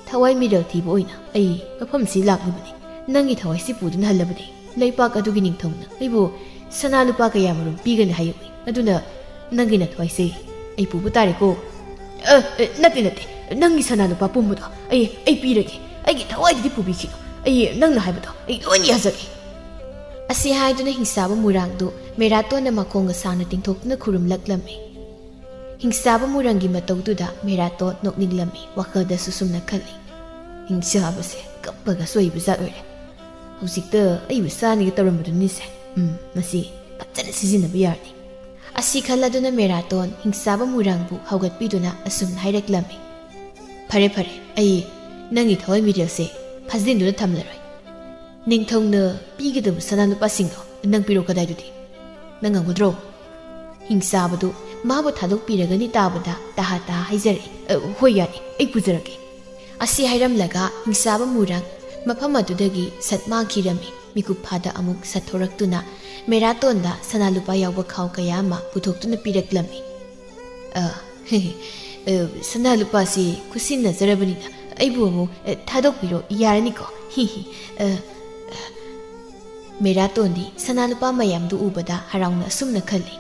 ꯊꯋꯥꯏ ꯃꯤꯔꯦꯜ ꯊꯤꯕ ꯑꯣꯏꯅ ꯑꯩ ꯃꯐꯝꯁꯤ ꯂꯥꯛꯂꯤꯕꯅꯤ꯫ ꯅꯪꯒꯤ ꯊꯋꯥꯏꯁꯤ ꯄꯨꯗꯨꯅ ꯍꯜꯂꯕꯗꯤ ꯂꯩꯄꯥꯛ ꯑꯗꯨꯒꯤ ꯅꯤꯡꯊꯧꯅ ꯑꯩꯕꯨ ꯁꯅꯥ ꯂꯨꯄꯥ ꯀꯌꯥꯃꯔꯨꯝ ꯄꯤꯒꯅꯤ ꯍꯥꯏꯍꯧꯏ꯫ ꯑꯗꯨꯅ ꯅꯪꯒꯤ ꯅꯊ꯭ꯋꯥꯏꯁꯦ ꯑꯩ ꯄꯨꯕ ꯇꯥꯔꯦꯀꯣ꯫" "ꯑ, ꯑ, ꯅꯠꯇꯦ, ꯅꯠꯇꯦ꯫ ꯅꯪꯒꯤ ꯁꯅꯥ ꯂꯨꯄꯥ ꯄꯨꯝꯕꯗꯣ ꯑꯩ, ꯑꯩ ꯄꯤꯔꯒꯦ꯫ ꯑꯩꯒꯤ ꯊꯋꯥꯏꯗꯨꯗꯤ ꯄꯨꯕꯤꯈꯤꯅꯨ꯫ ꯑꯩ ꯅꯪꯅ ꯍꯥꯏꯕꯗꯣ ꯑꯩ ꯂꯣꯏꯅ ꯌꯥꯖꯒꯦ꯫" ꯑꯁꯤ ꯍꯥꯏꯗꯨꯅ ꯍꯤꯡꯆꯥꯕ ꯃꯨꯔꯥꯡꯗꯨ ꯃꯦꯔꯥꯇꯣꯟꯅ ꯃꯈꯣꯡꯒ ꯁꯥꯡꯅ ꯇꯤꯡꯊꯣꯛꯇꯨꯅ ꯈꯨꯔꯨꯝꯂꯛꯂꯝꯃꯤ꯫ ꯍꯤꯡꯆꯥꯕ ꯃꯨꯔꯪꯒꯤ ꯃꯇꯧꯗꯨꯗ ꯃꯦꯔꯥꯇꯣꯟ ꯅꯣꯛꯅꯤꯡꯂꯝꯃꯤ, ꯋꯥꯈꯜꯗꯁꯨ ꯁꯨꯝꯅ ꯈꯜꯂꯤ꯫ ꯍꯤꯡꯆꯥꯕꯁꯦ ꯀꯞꯄꯒ ꯁꯣꯏꯕ ꯖꯥꯠ ꯑꯣꯏꯔꯦ꯫ ꯍꯧꯖꯤꯛꯇ ꯑꯩꯕꯨ ꯆꯥꯅꯤꯒ ꯇꯧꯔꯝꯕꯗꯨꯅꯤꯁꯦ꯫ ꯎꯝ, ꯃꯁꯤ ꯐꯖꯅ ꯁꯤꯖꯤꯟꯅꯕ ꯌꯥꯔꯅꯤ꯫ ꯑꯁꯤ ꯈꯜꯂꯗꯨꯅ ꯃꯦꯔꯥꯇꯣꯟ ꯍꯤꯡꯆꯥꯕ ꯃꯨꯔꯥꯡꯕꯨ ꯍꯧꯒꯠꯄꯤꯗꯨꯅ ꯑꯁꯨꯝꯅ ꯍꯥꯏꯔꯛꯂꯝꯃꯤ, "ꯐꯔꯦ ꯐꯔꯦ, ꯑꯩ ꯅꯪꯒꯤ ꯊꯋꯥꯏ ꯃꯤꯔꯦꯜꯁꯦ ꯐꯥꯖꯤꯟꯗꯨꯅ ꯊꯝꯂꯔꯣꯏ꯫ ꯅꯤꯡꯊꯧꯅ ꯄꯤꯒꯗꯕ ꯁꯅꯥ ꯂꯨꯄꯥꯁꯤꯡꯗꯣ ꯅꯪ ꯄꯤꯔꯛꯑꯣ ꯀꯗꯥꯏꯗꯨꯗꯤ? ꯅꯪ ꯉꯝꯒꯗ꯭ꯔꯣ?" ꯍꯤꯡꯆꯥꯕꯗꯨ ꯃꯥꯕꯨ ꯊꯥꯗꯣꯛꯄꯤꯔꯒꯅꯤ ꯇꯥꯕꯗ ꯇꯍꯥ ꯇꯍꯥ ꯍꯥꯏꯖꯔꯛꯏ, "ꯑ, ꯍꯣꯏ ꯌꯥꯅꯤ, ꯑꯩ ꯄꯨꯖꯔꯒꯦ"꯫ ꯑꯁꯤ ꯍꯥꯏꯔꯝꯂꯒ ꯍꯤꯡꯆꯥꯕ ꯃꯨꯔꯥꯡ ꯃꯐꯝ ꯑꯗꯨꯗꯒꯤ ꯁꯠ ꯃꯥꯡꯈꯤꯔꯝꯃꯤ꯫ ꯃꯤꯀꯨꯞ ꯐꯥꯗ ꯑꯃꯨꯛ ꯁꯠꯊꯣꯔꯛꯇꯨꯅ ꯃꯦꯔꯥꯇꯣꯟꯗ ꯁꯅꯥ ꯂꯨꯄꯥ ꯌꯥꯎꯕ ꯈꯥꯎ ꯀꯌꯥ ꯑꯃ ꯄꯨꯊꯣꯛꯇꯨꯅ ꯄꯤꯔꯛꯂꯝꯃꯤ꯫ "ꯑ, ꯑ, ꯁꯅꯥ ꯂꯨꯄꯥꯁꯤ ꯈꯨꯠꯁꯤꯟꯅꯖꯔꯕꯅꯤꯅ ꯑꯩꯕꯨ ꯑꯃꯨꯛ, ꯑ, ꯊꯥꯗꯣꯛꯄꯤꯔꯣ ꯌꯥꯔꯅꯤꯀꯣ? ꯍꯤ, ꯍꯤ, ꯑ, ꯑ." ꯃꯦꯔꯥꯇꯣꯟꯗꯤ ꯁꯅꯥ ꯂꯨꯄꯥ ꯃꯌꯥꯝꯗꯨ ꯎꯕꯗ ꯍꯔꯥꯎꯅ ꯑꯁꯨꯝꯅ ꯈꯜꯂꯤ,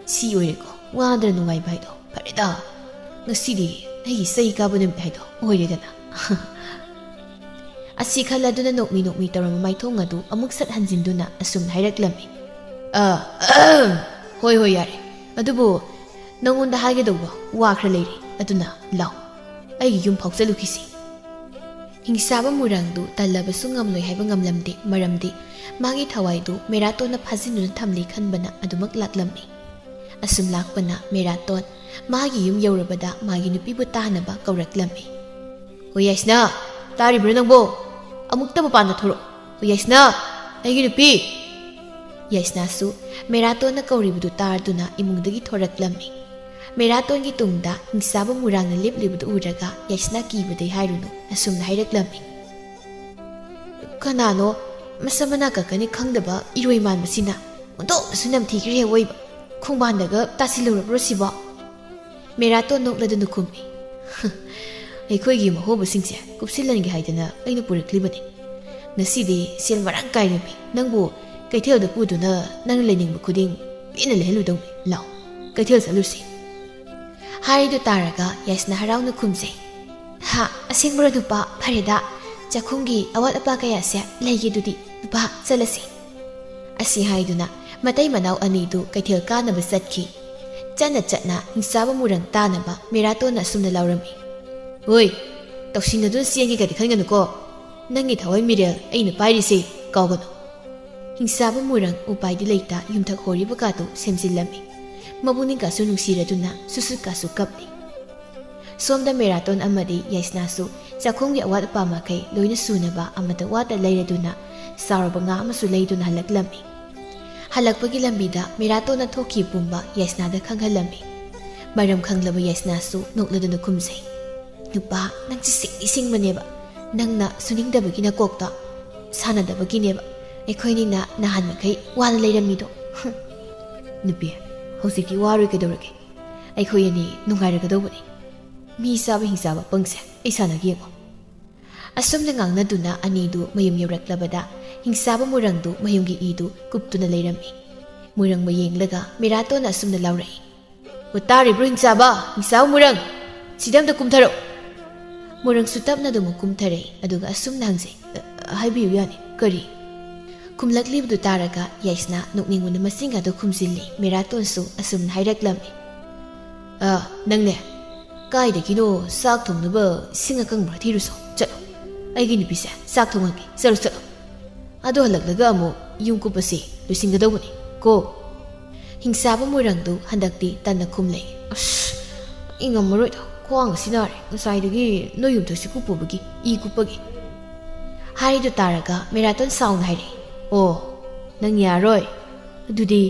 "ꯁꯤ ꯑꯣꯏꯔꯦꯀꯣ ꯋꯥꯗꯅ ꯅꯨꯡꯉꯥꯏꯕ ꯍꯥꯏꯗꯣ꯫ ꯐꯔꯦꯗ, ꯉꯁꯤꯗꯤ ꯑꯩꯒꯤ ꯆꯩ ꯀꯥꯕ ꯅꯨꯃꯤꯠ ꯍꯥꯏꯗꯣ ꯑꯣꯏꯔꯦꯗꯅ"꯫ ꯑꯁꯤ ꯈꯜꯂꯗꯨꯅ ꯅꯣꯛꯃꯤ ꯅꯣꯛꯃꯤ ꯇꯧꯔꯝꯕ ꯃꯥꯏꯊꯣꯡ ꯑꯗꯨ ꯑꯃꯨꯛ ꯁꯠ ꯍꯟꯖꯤꯟꯗꯨꯅ ꯑꯁꯨꯝꯅ ꯍꯥꯏꯔꯛꯂꯝꯃꯤ, "ꯑ, ꯑꯍꯝ, ꯍꯣꯏ ꯍꯣꯏ ꯌꯥꯔꯦ, ꯑꯗꯨꯕꯨ ꯅꯉꯣꯟꯗ ꯍꯥꯏꯒꯗꯧꯕ ꯋꯥ ꯈꯔ ꯂꯩꯔꯤ, ꯑꯗꯨꯅ ꯂꯥꯎ, ꯑꯩꯒꯤ ꯌꯨꯝ ꯐꯥꯎ ꯆꯠꯂꯨꯈꯤꯁꯤ"꯫ ꯍꯤꯡꯆꯥꯕ ꯃꯨꯔꯥꯡꯗꯨ ꯇꯜꯂꯕꯁꯨ ꯉꯝꯂꯣꯏ ꯍꯥꯏꯕ ꯉꯝꯂꯝꯗꯦ, ꯃꯔꯝꯗꯤ ꯃꯥꯒꯤ ꯊꯋꯥꯏꯗꯨ ꯃꯦꯔꯥꯇꯣꯟꯅ ꯐꯥꯖꯤꯟꯗꯨꯅ ꯊꯝꯂꯤ ꯈꯟꯕꯅ ꯑꯗꯨꯃꯛ ꯂꯥꯛꯂꯝꯃꯤ꯫ ꯑꯁꯨꯝ ꯂꯥꯛꯄꯅ ꯃꯦꯔꯥꯇꯣꯟ ꯃꯥꯒꯤ ꯌꯨꯝ ꯌꯧꯔꯕꯗ ꯃꯥꯒꯤ ꯅꯨꯄꯤꯕꯨ ꯇꯥꯅꯕ ꯀꯧꯔꯛꯂꯝꯃꯤ꯫ "ꯍꯣ ꯌꯥꯏꯁꯅꯥ, ꯇꯥꯔꯤꯕ꯭ꯔꯥ ꯅꯪꯕꯣ? ꯑꯃꯨꯛꯇ ꯃꯄꯥꯟꯗ ꯊꯣꯔꯛꯑꯣ꯫ ꯍꯣ ꯌꯥꯏꯁꯅꯥ, ꯑꯩꯒꯤ ꯅꯨꯄꯤ!" ꯌꯥꯏꯁꯅꯥꯁꯨ ꯃꯦꯔꯥꯇꯣꯟꯅ ꯀꯧꯔꯤꯕꯗꯨ ꯇꯥꯔꯗꯨꯅ ꯏꯃꯨꯡꯗꯒꯤ ꯊꯣꯔꯛꯂꯝꯃꯤ꯫ ꯃꯦꯔꯥꯇꯣꯟꯒꯤ ꯇꯨꯡꯗ ꯍꯤꯡꯆꯥꯕ ꯃꯨꯔꯥꯡꯅ ꯂꯦꯞꯂꯤꯕꯗꯨ ꯎꯔꯒ ꯌꯥꯏꯁꯅꯥ ꯀꯤꯕꯗꯩ ꯍꯥꯏꯔꯨꯅꯨ ꯑꯁꯨꯝꯅ ꯍꯥꯏꯔꯛꯂꯝꯃꯤ, "ꯀꯅꯥꯅꯣ ꯃꯁꯝ ꯃꯅꯥ ꯀꯛꯀꯅꯤ ꯈꯪꯗꯕ ꯏꯔꯣꯏ ꯃꯥꯟꯕꯁꯤꯅ? ꯑꯣꯟꯊꯣꯛꯅꯁꯨ ꯅꯝꯊꯤꯈ꯭ꯔꯦ ꯑꯋꯣꯏꯕ꯫ ꯈꯣꯡꯕꯥꯟꯗꯒ ꯇꯥꯁꯤꯜꯂꯨꯔꯕ꯭ꯔꯣ ꯁꯤꯕꯣ?" ꯃꯦꯔꯥꯇꯣꯟ ꯅꯣꯛꯂꯗꯨꯅ ꯈꯨꯝꯃꯤ, "ꯑꯩꯈꯣꯏꯒꯤ ꯃꯍꯣꯕꯁꯤꯡꯁꯦ ꯀꯨꯞꯁꯤꯜꯍꯟꯒꯦ ꯍꯥꯏꯗꯅ ꯑꯩꯅ ꯄꯨꯔꯛꯂꯤꯕꯅꯤ꯫ ꯉꯁꯤꯗꯤ ꯁꯦꯜ ꯃꯔꯥꯡ ꯀꯥꯏꯔꯦꯃꯤ꯫ ꯅꯪꯕꯨ ꯀꯩꯊꯦꯜꯗ ꯄꯨꯗꯨꯅ ꯅꯪꯅ ꯂꯩꯅꯤꯡꯕ ꯈꯨꯗꯤꯡ ꯄꯦꯟꯅ ꯂꯩꯍꯜꯂꯨꯗꯧꯅꯤ꯫ ꯂꯥꯎ, ꯀꯩꯊꯦꯜ ꯆꯠꯂꯨꯁꯤ"꯫ ꯍꯥꯏꯗꯨ ꯇꯥꯔꯒ ꯌꯥꯏꯁꯅꯥ ꯍꯔꯥꯎꯅ ꯈꯨꯝꯖꯩ, "ꯍꯥ, ꯑꯁꯦꯡꯕꯔꯣ ꯅꯨꯄꯥ? ꯐꯔꯦꯗ, ꯆꯥꯛꯈꯨꯝꯒꯤ ꯑꯋꯥꯠ ꯑꯄꯥ ꯀꯌꯥꯁꯦ ꯂꯩꯒꯦ ꯑꯗꯨꯗꯤ꯫ ꯅꯨꯄꯥ, ꯆꯠꯂꯁꯤ"꯫ ꯑꯁꯤ ꯍꯥꯏꯗꯨꯅ ꯃꯇꯩ ꯃꯅꯥꯎ ꯑꯅꯤꯗꯨ ꯀꯩꯊꯦꯜ ꯀꯥꯅꯕ ꯆꯠꯈꯤ꯫ ꯆꯠꯅ ꯆꯠꯅ ꯍꯤꯡꯆꯥꯕ ꯃꯨꯔꯥꯡ ꯇꯥꯅꯕ ꯃꯦꯔꯥꯇꯣꯟꯅ ꯑꯁꯨꯝꯅ ꯂꯥꯎꯔꯝꯃꯤ, "ꯍꯣꯏ, ꯇꯧꯁꯤꯟꯅꯗꯨꯅ ꯆꯦꯟꯒꯦ ꯀꯗꯤ ꯈꯟꯒꯅꯨꯀꯣ꯫ ꯅꯪꯒꯤ ꯊꯋꯥꯏ ꯃꯤꯔꯦꯜ ꯑꯩꯅ ꯄꯥꯏꯔꯤꯁꯦ ꯀꯥꯎꯒꯅꯨ꯫ ꯍꯤꯡꯆꯥꯕ ꯃꯣꯏꯔꯥꯡ ꯎꯄꯥꯏꯗꯤ ꯂꯩꯇ ꯌꯨꯝꯊꯛ ꯍꯣꯔꯤꯕ ꯀꯥꯗꯨ ꯁꯦꯝꯖꯤꯜꯂꯝꯃꯤ꯫ ꯃꯕꯨꯛꯅꯤꯡ ꯀꯥꯁꯨ ꯅꯨꯡꯁꯤꯔꯗꯨꯅ ꯁꯨꯁꯨꯠ ꯀꯥꯁꯨ ꯀꯞꯂꯤ꯫ ꯁꯣꯝꯗ ꯃꯦꯔꯥꯇꯣꯟ ꯑꯃꯗꯤ ꯌꯥꯏꯁꯅꯥꯁꯨ ꯆꯥꯛꯈꯨꯝꯒꯤ ꯑꯋꯥꯠ ꯑꯄꯥ ꯃꯈꯩ ꯂꯣꯏꯅ ꯁꯨꯅꯕ ꯑꯃꯠꯇ ꯋꯥꯠꯇ ꯂꯩꯔꯗꯨꯅ ꯆꯥꯎꯔꯕ ꯉꯥ ꯑꯃꯁꯨ ꯂꯩꯗꯨꯅ ꯍꯜꯂꯛꯂꯝꯃꯤ꯫ ꯍꯜꯂꯛꯄꯒꯤ ꯂꯝꯕꯤꯗ ꯃꯦꯔꯥꯇꯣꯟꯅ ꯊꯣꯛꯈꯤ ꯄꯨꯝꯕ ꯌꯥꯏꯁꯅꯥꯗ ꯈꯪꯍꯜꯂꯝꯃꯤ꯫ ꯃꯔꯝ ꯈꯪꯂꯕ ꯌꯥꯏꯁꯅꯥꯁꯨ ꯅꯣꯛꯂꯗꯨꯅ ꯈꯨꯝꯖꯩ, "ꯅꯨꯄꯥ, ꯅꯪꯁꯦ ꯁꯤꯡꯗꯤ ꯁꯤꯡꯕꯅꯦꯕ꯫ ꯅꯪꯅ ꯁꯨꯅꯤꯡꯗꯕꯒꯤ ꯅꯀꯣꯛꯇꯣ ꯁꯥꯟꯅꯗꯕꯒꯤꯅꯦꯕ ꯑꯩꯈꯣꯏꯅꯤꯅ ꯅꯍꯥꯟ ꯃꯈꯩ ꯋꯥꯅ ꯂꯩꯔꯝꯃꯤꯗꯣ꯫" "ꯍꯨꯝ, ꯅꯨꯄꯤ, ꯍꯧꯖꯤꯛꯇꯤ ꯋꯥꯔꯣꯏ ꯀꯩꯗꯧꯔꯒꯦ? ꯑꯩꯈꯣꯏ ꯑꯅꯤ ꯅꯨꯡꯉꯥꯏꯔꯒꯗꯧꯕꯅꯤ꯫ ꯃꯤ ꯆꯥꯕ ꯍꯤꯡꯆꯥꯕ ꯄꯪꯁꯦ ꯑꯩ ꯁꯥꯟꯅꯒꯦ ꯌꯦꯡꯉꯣ꯫" ꯑꯁꯨꯝꯅ ꯉꯥꯡꯅꯗꯨꯅ ꯑꯅꯤꯗꯨ ꯃꯌꯨꯝ ꯌꯧꯔꯛꯂꯕꯗ ꯍꯤꯡꯆꯥꯕ ꯃꯣꯏꯔꯥꯡꯗꯨ ꯃꯌꯨꯝꯒꯤ ꯏꯗꯨ ꯀꯨꯞꯇꯨꯅ ꯂꯩꯔꯝꯃꯤ꯫ ꯃꯣꯏꯔꯥꯡꯕꯨ ꯌꯦꯡꯂꯒ ꯃꯦꯔꯥꯇꯣꯟꯅ ꯑꯁꯨꯝꯅ ꯂꯥꯎꯔꯛꯏ, "ꯑꯣ, ꯇꯥꯔꯤꯕ꯭ꯔꯣ ꯍꯤꯡꯆꯥꯕ? ꯍꯤꯡꯆꯥꯕ ꯃꯣꯏꯔꯥꯡ! ꯁꯤꯗ ꯑꯝꯇ ꯀꯨꯝꯊꯔꯛꯎ!" ꯃꯣꯏꯔꯥꯡꯁꯨ ꯇꯞꯅ ꯑꯗꯨꯃꯛ ꯀꯨꯝꯊꯔꯛꯏ, ꯑꯗꯨꯒ ꯑꯁꯨꯝꯅ ꯍꯪꯖꯩ, "ꯑ, ꯍꯥꯏꯕꯤꯌꯨ ꯌꯥꯅꯤ, ꯀꯔꯤ?" ꯈꯨꯝꯂꯛꯂꯤꯕꯗꯨ ꯇꯥꯔꯒ ꯌꯥꯏꯁꯅꯥ ꯅꯣꯛꯅꯤꯡꯕꯅ ꯃꯆꯤꯟꯒꯗꯨ ꯈꯨꯝꯖꯤꯜꯂꯤ꯫ ꯃꯦꯔꯥꯇꯣꯟꯁꯨ ꯑꯁꯨꯝꯅ ꯍꯥꯏꯔꯛꯂꯝꯃꯤ, "ꯑ, ꯅꯪꯅꯦ, ꯀꯥꯏꯗꯒꯤꯅꯣ ꯆꯥꯛ ꯊꯣꯡꯅꯕ ꯁꯤꯡ ꯑꯀꯪꯕ ꯊꯤꯔꯨꯁꯣ, ꯆꯠꯂꯣ꯫ ꯑꯩꯒꯤ ꯅꯨꯄꯤꯁꯦ ꯆꯥꯛ ꯊꯣꯡꯍꯟꯒꯦ, ꯆꯠꯂꯣ, ꯆꯠꯂꯣ꯫ ꯑꯗꯨ ꯍꯜꯂꯛꯂꯒ ꯑꯃꯨꯛ ꯌꯨꯝ ꯀꯨꯞꯄꯁꯤ ꯂꯣꯏꯁꯤꯟꯒꯗꯧꯕꯅꯤ ꯀꯣ꯫" ꯍꯤꯡꯆꯥꯕ ꯃꯣꯏꯔꯥꯡꯗꯨ ꯍꯟꯗꯛꯇꯤ ꯇꯟꯅ ꯈꯨꯝꯂꯦ, "ꯑꯁ, ꯑꯩ ꯉꯝꯃꯔꯣꯏꯗ, ꯈ꯭ꯋꯥꯡ ꯑꯁꯤ ꯅꯥꯔꯦ, ꯉꯁꯥꯏꯗꯒꯤ ꯅꯣꯏ ꯌꯨꯝꯊꯛꯁꯤ ꯀꯨꯞꯄꯨꯕꯒꯤ ꯏ ꯀꯨꯞꯄꯒꯤ꯫" ꯍꯥꯏꯔꯤꯗꯨ ꯇꯥꯔꯒ ꯃꯦꯔꯥꯇꯣꯟ ꯁꯥꯎꯅ ꯍꯥꯏꯔꯛꯏ, "ꯑꯣ, ꯅꯪ ꯌꯥꯔꯣꯏ ꯑꯗꯨꯗꯤ?"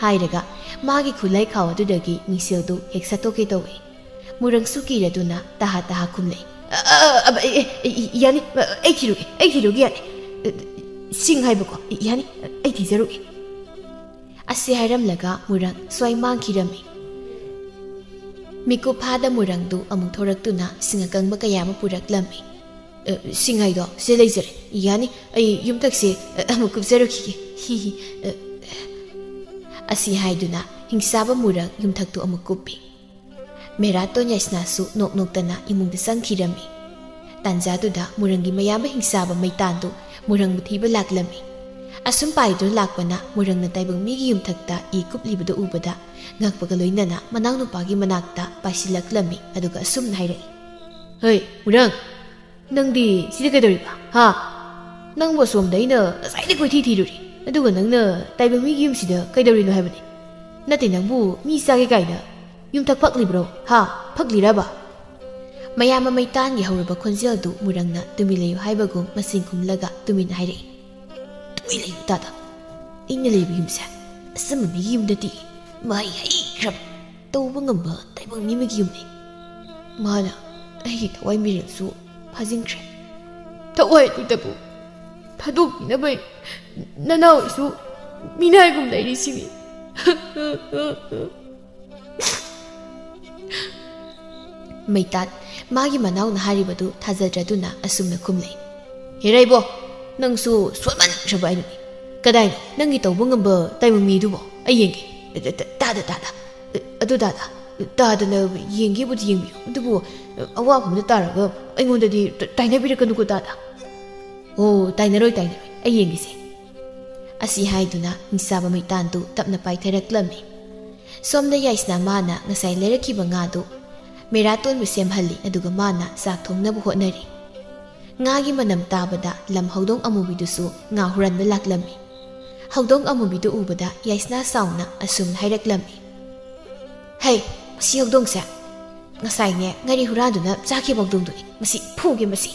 ꯍꯥꯏꯔꯒ ꯃꯥꯒꯤ ꯈꯨꯠꯂꯥꯏ ꯈꯥꯎ ꯑꯗꯨꯗꯒꯤ ꯃꯤꯡꯁꯦꯜꯗꯨ ꯍꯦꯛ ꯁꯠꯇꯣꯛꯀꯦ ꯇꯧꯏ꯫ ꯃꯣꯏꯔꯥꯡꯁꯨ ꯀꯤꯔꯗꯨꯅ ꯇꯍꯥ ꯇꯍꯥ ꯈꯨꯝꯂꯛꯏ, "ꯑ, ꯑ, ꯑ, ꯑ, ꯑꯦ, ꯑꯦ, ꯑꯦ, ꯌꯥꯅꯤ, ꯑ, ꯑꯩ ꯊꯤꯔꯨꯒꯦ, ꯑꯩ ꯊꯤꯔꯨꯒꯦ ꯌꯥꯅꯤ꯫ ꯑ, ꯁꯤꯡ ꯍꯥꯏꯕꯀꯣ, ꯌꯥꯅꯤ, ꯑꯩ ꯊꯤꯖꯔꯨꯒꯦ꯫" ꯑꯁꯤ ꯍꯥꯏꯔꯝꯂꯒ ꯃꯣꯏꯔꯥꯡ ꯁ꯭ꯋꯥꯏ ꯃꯥꯡꯈꯤꯔꯝꯃꯤ꯫ ꯃꯤꯀꯨꯞ ꯐꯥꯗ ꯃꯣꯏꯔꯥꯡꯗꯨ ꯑꯃꯨꯛ ꯊꯣꯔꯛꯇꯨꯅ ꯁꯤꯡ ꯑꯀꯪꯕ ꯀꯌꯥ ꯑꯃ ꯄꯨꯔꯛꯂꯝꯃꯤ꯫ "ꯑ, ꯁꯤꯡ ꯍꯥꯏꯗꯣ ꯁꯤꯗ ꯂꯩꯖꯔꯦ, ꯌꯥꯅꯤ, ꯑꯩ ꯌꯨꯝꯊꯛꯁꯦ, ꯑ, ꯑꯃꯨꯛ ꯀꯨꯞꯆꯔꯨꯈꯤꯒꯦ, ꯍꯤ ꯍꯤ, ꯑ꯫" ꯑꯁꯤ ꯍꯥꯏꯗꯨꯅ ꯍꯤꯡꯆꯥꯕ ꯃꯣꯏꯔꯥꯡ ꯌꯨꯝꯊꯛꯇꯨ ꯑꯃꯨꯛ ꯀꯨꯞꯄꯤ꯫ ꯃꯦꯔꯥꯇꯣꯟ ꯌꯥꯏꯁꯅꯥꯁꯨ ꯅꯣꯛ ꯅꯣꯛꯇꯅ ꯏꯃꯨꯡꯗ ꯆꯪꯈꯤꯔꯝꯃꯤ꯫ ꯇꯥꯟꯖꯥꯗꯨꯗ ꯃꯣꯏꯔꯥꯡꯒꯤ ꯃꯌꯥꯝꯕ ꯍꯤꯡꯆꯥꯕ ꯃꯩꯇꯥꯟꯗꯨ ꯃꯣꯏꯔꯥꯡꯕꯨ ꯊꯤꯕ ꯂꯥꯛꯂꯝꯃꯤ꯫ ꯑꯁꯨꯝ ꯄꯥꯏꯗꯨꯅ ꯂꯥꯛꯄꯅ ꯃꯣꯏꯔꯥꯡꯅ ꯇꯥꯏꯕꯪ ꯃꯤꯒꯤ ꯌꯨꯝꯊꯛꯇ ꯏ ꯀꯨꯞꯂꯤꯕꯗꯨ ꯎꯕꯗ ꯉꯛꯄꯒ ꯂꯣꯏꯅꯅ ꯃꯅꯥꯎꯅꯨꯄꯥꯒꯤ ꯃꯅꯥꯛꯇ ꯄꯥꯏꯁꯤꯜꯂꯛꯂꯝꯃꯤ, ꯑꯗꯨꯒ ꯑꯁꯨꯝꯅ ꯍꯥꯏꯔꯛꯏ, ꯍꯩ, ꯃꯨꯔꯪ, ꯅꯪꯗꯤ ꯁꯤꯗ ꯀꯩꯗꯧꯔꯤꯕ? ꯍꯥ? ꯅꯪꯕꯨ ꯑꯁꯣꯝꯗ ꯑꯩꯅ ꯉꯁꯥꯏꯗꯩ ꯀꯣꯏꯊꯤ ꯊꯤꯔꯨꯔꯤ꯫ ꯑꯗꯨꯒ ꯅꯪꯅ ꯇꯥꯏꯕꯪ ꯃꯤꯒꯤ ꯌꯨꯝꯁꯤꯗ ꯀꯩꯗꯧꯔꯤꯅꯣ ꯍꯥꯏꯕꯅꯤ? ꯅꯠꯇꯦ, ꯅꯪꯕꯨ ꯃꯤ ꯆꯥꯒꯦ ꯀꯥꯏꯅ ꯌꯨꯝꯊꯛ ꯐꯛꯂꯤꯕ꯭ꯔꯣ? ꯍꯥ? ꯐꯛꯂꯤꯔꯕ? ꯃꯌꯥꯝ ꯃꯃꯩ ꯇꯥꯟꯒꯦ ꯍꯧꯔꯕ ꯈꯣꯟꯖꯦꯜꯗꯨ ꯃꯨꯔꯪꯅ ꯇꯨꯃꯤꯟ ꯂꯩꯌꯨ ꯍꯥꯏꯕꯒꯨꯝ ꯃꯆꯤꯟ ꯈꯨꯝꯂꯒ ꯇꯨꯃꯤꯟ ꯍꯥꯏꯔꯛꯏ꯫ ꯇꯨꯃꯤꯟ ꯂꯩꯌꯨ ꯇꯥꯗ꯫ ꯑꯩꯅ ꯂꯩꯕ ꯌꯨꯝꯁꯦ ꯑꯆꯝꯕ ꯃꯤꯒꯤ ꯌꯨꯝ ꯅꯠꯇꯦ꯫ ꯃꯍꯩ ꯍꯩꯈ꯭ꯔꯕ, ꯇꯧꯕ ꯉꯝꯕ ꯇꯥꯏꯕꯪ ꯃꯤ ꯑꯃꯒꯤ ꯌꯨꯝꯅꯤ꯫ ꯃꯥꯅ ꯑꯩꯒꯤ ꯊꯋꯥꯏ ꯃꯤꯔꯦꯜꯁꯨ ꯐꯥꯖꯤꯟꯈ꯭ꯔꯦ꯫ ꯊꯋꯥꯏ ꯑꯗꯨꯗꯕꯨ ꯊꯥꯗꯣꯛꯄꯤꯅꯕ ꯅꯅꯥꯎꯁꯨ ꯃꯤꯅꯥꯏꯒꯨꯝ ꯂꯩꯔꯤꯁꯤꯅꯤ꯫ ꯃꯩꯇꯥꯟ ꯃꯥꯒꯤ ꯃꯅꯥꯎꯅ ꯍꯥꯏꯔꯤꯕꯗꯨ ꯊꯥꯖꯗ꯭ꯔꯗꯨꯅ ꯑꯁꯨꯝꯅ ꯈꯨꯝꯂꯦ꯫ ꯍꯦꯔꯥ ꯏꯕꯣ, ꯅꯪꯁꯨ ꯁꯣꯟꯃꯟꯈ꯭ꯔꯕ ꯑꯩꯅꯅꯤ꯫ ꯀꯗꯥꯏꯅꯣ ꯅꯪꯒꯤ ꯇꯧꯕ ꯉꯝꯕ ꯇꯥꯏꯕꯪ ꯃꯤꯗꯨꯕꯣ? ꯑꯩ ꯌꯦꯡꯒꯦ꯫ ꯇ-, ꯇ-, ꯇꯥꯗ, ꯇꯥꯗ꯫ ꯑꯗꯨ ꯇꯥꯗ, ꯇꯥꯗꯅ ꯌꯦꯡꯒꯦꯕꯨꯗꯤ ꯌꯦꯡꯕꯤꯌꯨ, ꯑꯗꯨꯕꯨ ꯑꯋꯥꯐꯝꯗ ꯇꯥꯔꯒ ꯑꯩꯉꯣꯟꯗꯗꯤ ꯇ-, ꯇꯥꯏꯅꯕꯤꯔꯛꯀꯅꯨꯀꯣ ꯇꯥꯗ꯫ ꯑꯣ, ꯇꯥꯏꯅꯔꯣꯏ, ꯇꯥꯏꯅꯔꯣꯏ, ꯑꯩ ꯌꯦꯡꯒꯦꯁꯦ꯫ ꯑꯁꯤ ꯍꯥꯏꯗꯨꯅ ꯍꯤꯡꯆꯥꯕ ꯃꯩꯇꯥꯟꯗꯨ ꯇꯞꯅ ꯄꯥꯏꯊꯔꯛꯂꯝꯃꯤ꯫ ꯁꯣꯝꯗ ꯌꯥꯏꯁꯅꯥ ꯃꯥꯅ ꯉꯁꯥꯏ ꯂꯩꯔꯛꯈꯤꯕ ꯉꯥꯗꯨ ꯃꯦꯔꯥꯇꯣꯟꯕꯨ ꯁꯦꯝꯍꯜꯂꯤ, ꯑꯗꯨꯒ ꯃꯥꯅ ꯆꯥꯛ ꯊꯣꯡꯅꯕ ꯍꯣꯠꯅꯔꯤ꯫ ꯉꯥꯒꯤ ꯃꯅꯝ ꯇꯥꯕꯗ ꯂꯝ ꯍꯧꯗꯣꯡ ꯑꯃꯨꯕꯤꯗꯨꯁꯨ ꯉꯥ ꯍꯨꯔꯥꯟꯕ ꯂꯥꯛꯂꯝꯃꯤ꯫ ꯍꯧꯗꯣꯡ ꯑꯃꯨꯕꯤꯗꯨ ꯎꯕꯗ ꯌꯥꯏꯁꯅꯥ ꯁꯥꯎꯅ ꯑꯁꯨꯝꯅ ꯍꯥꯏꯔꯛꯂꯝꯃꯤ꯫ ꯍꯩ, ꯃꯁꯤ ꯍꯧꯗꯣꯡꯁꯦ! ꯉꯁꯥꯏꯅꯦ ꯉꯥꯔꯤ ꯍꯨꯔꯥꯟꯗꯨꯅ ꯆꯥꯈꯤꯕ ꯍꯧꯗꯣꯡꯗꯨꯅꯤ꯫ ꯃꯁꯤ ꯐꯨꯒꯦ, ꯃꯁꯤ!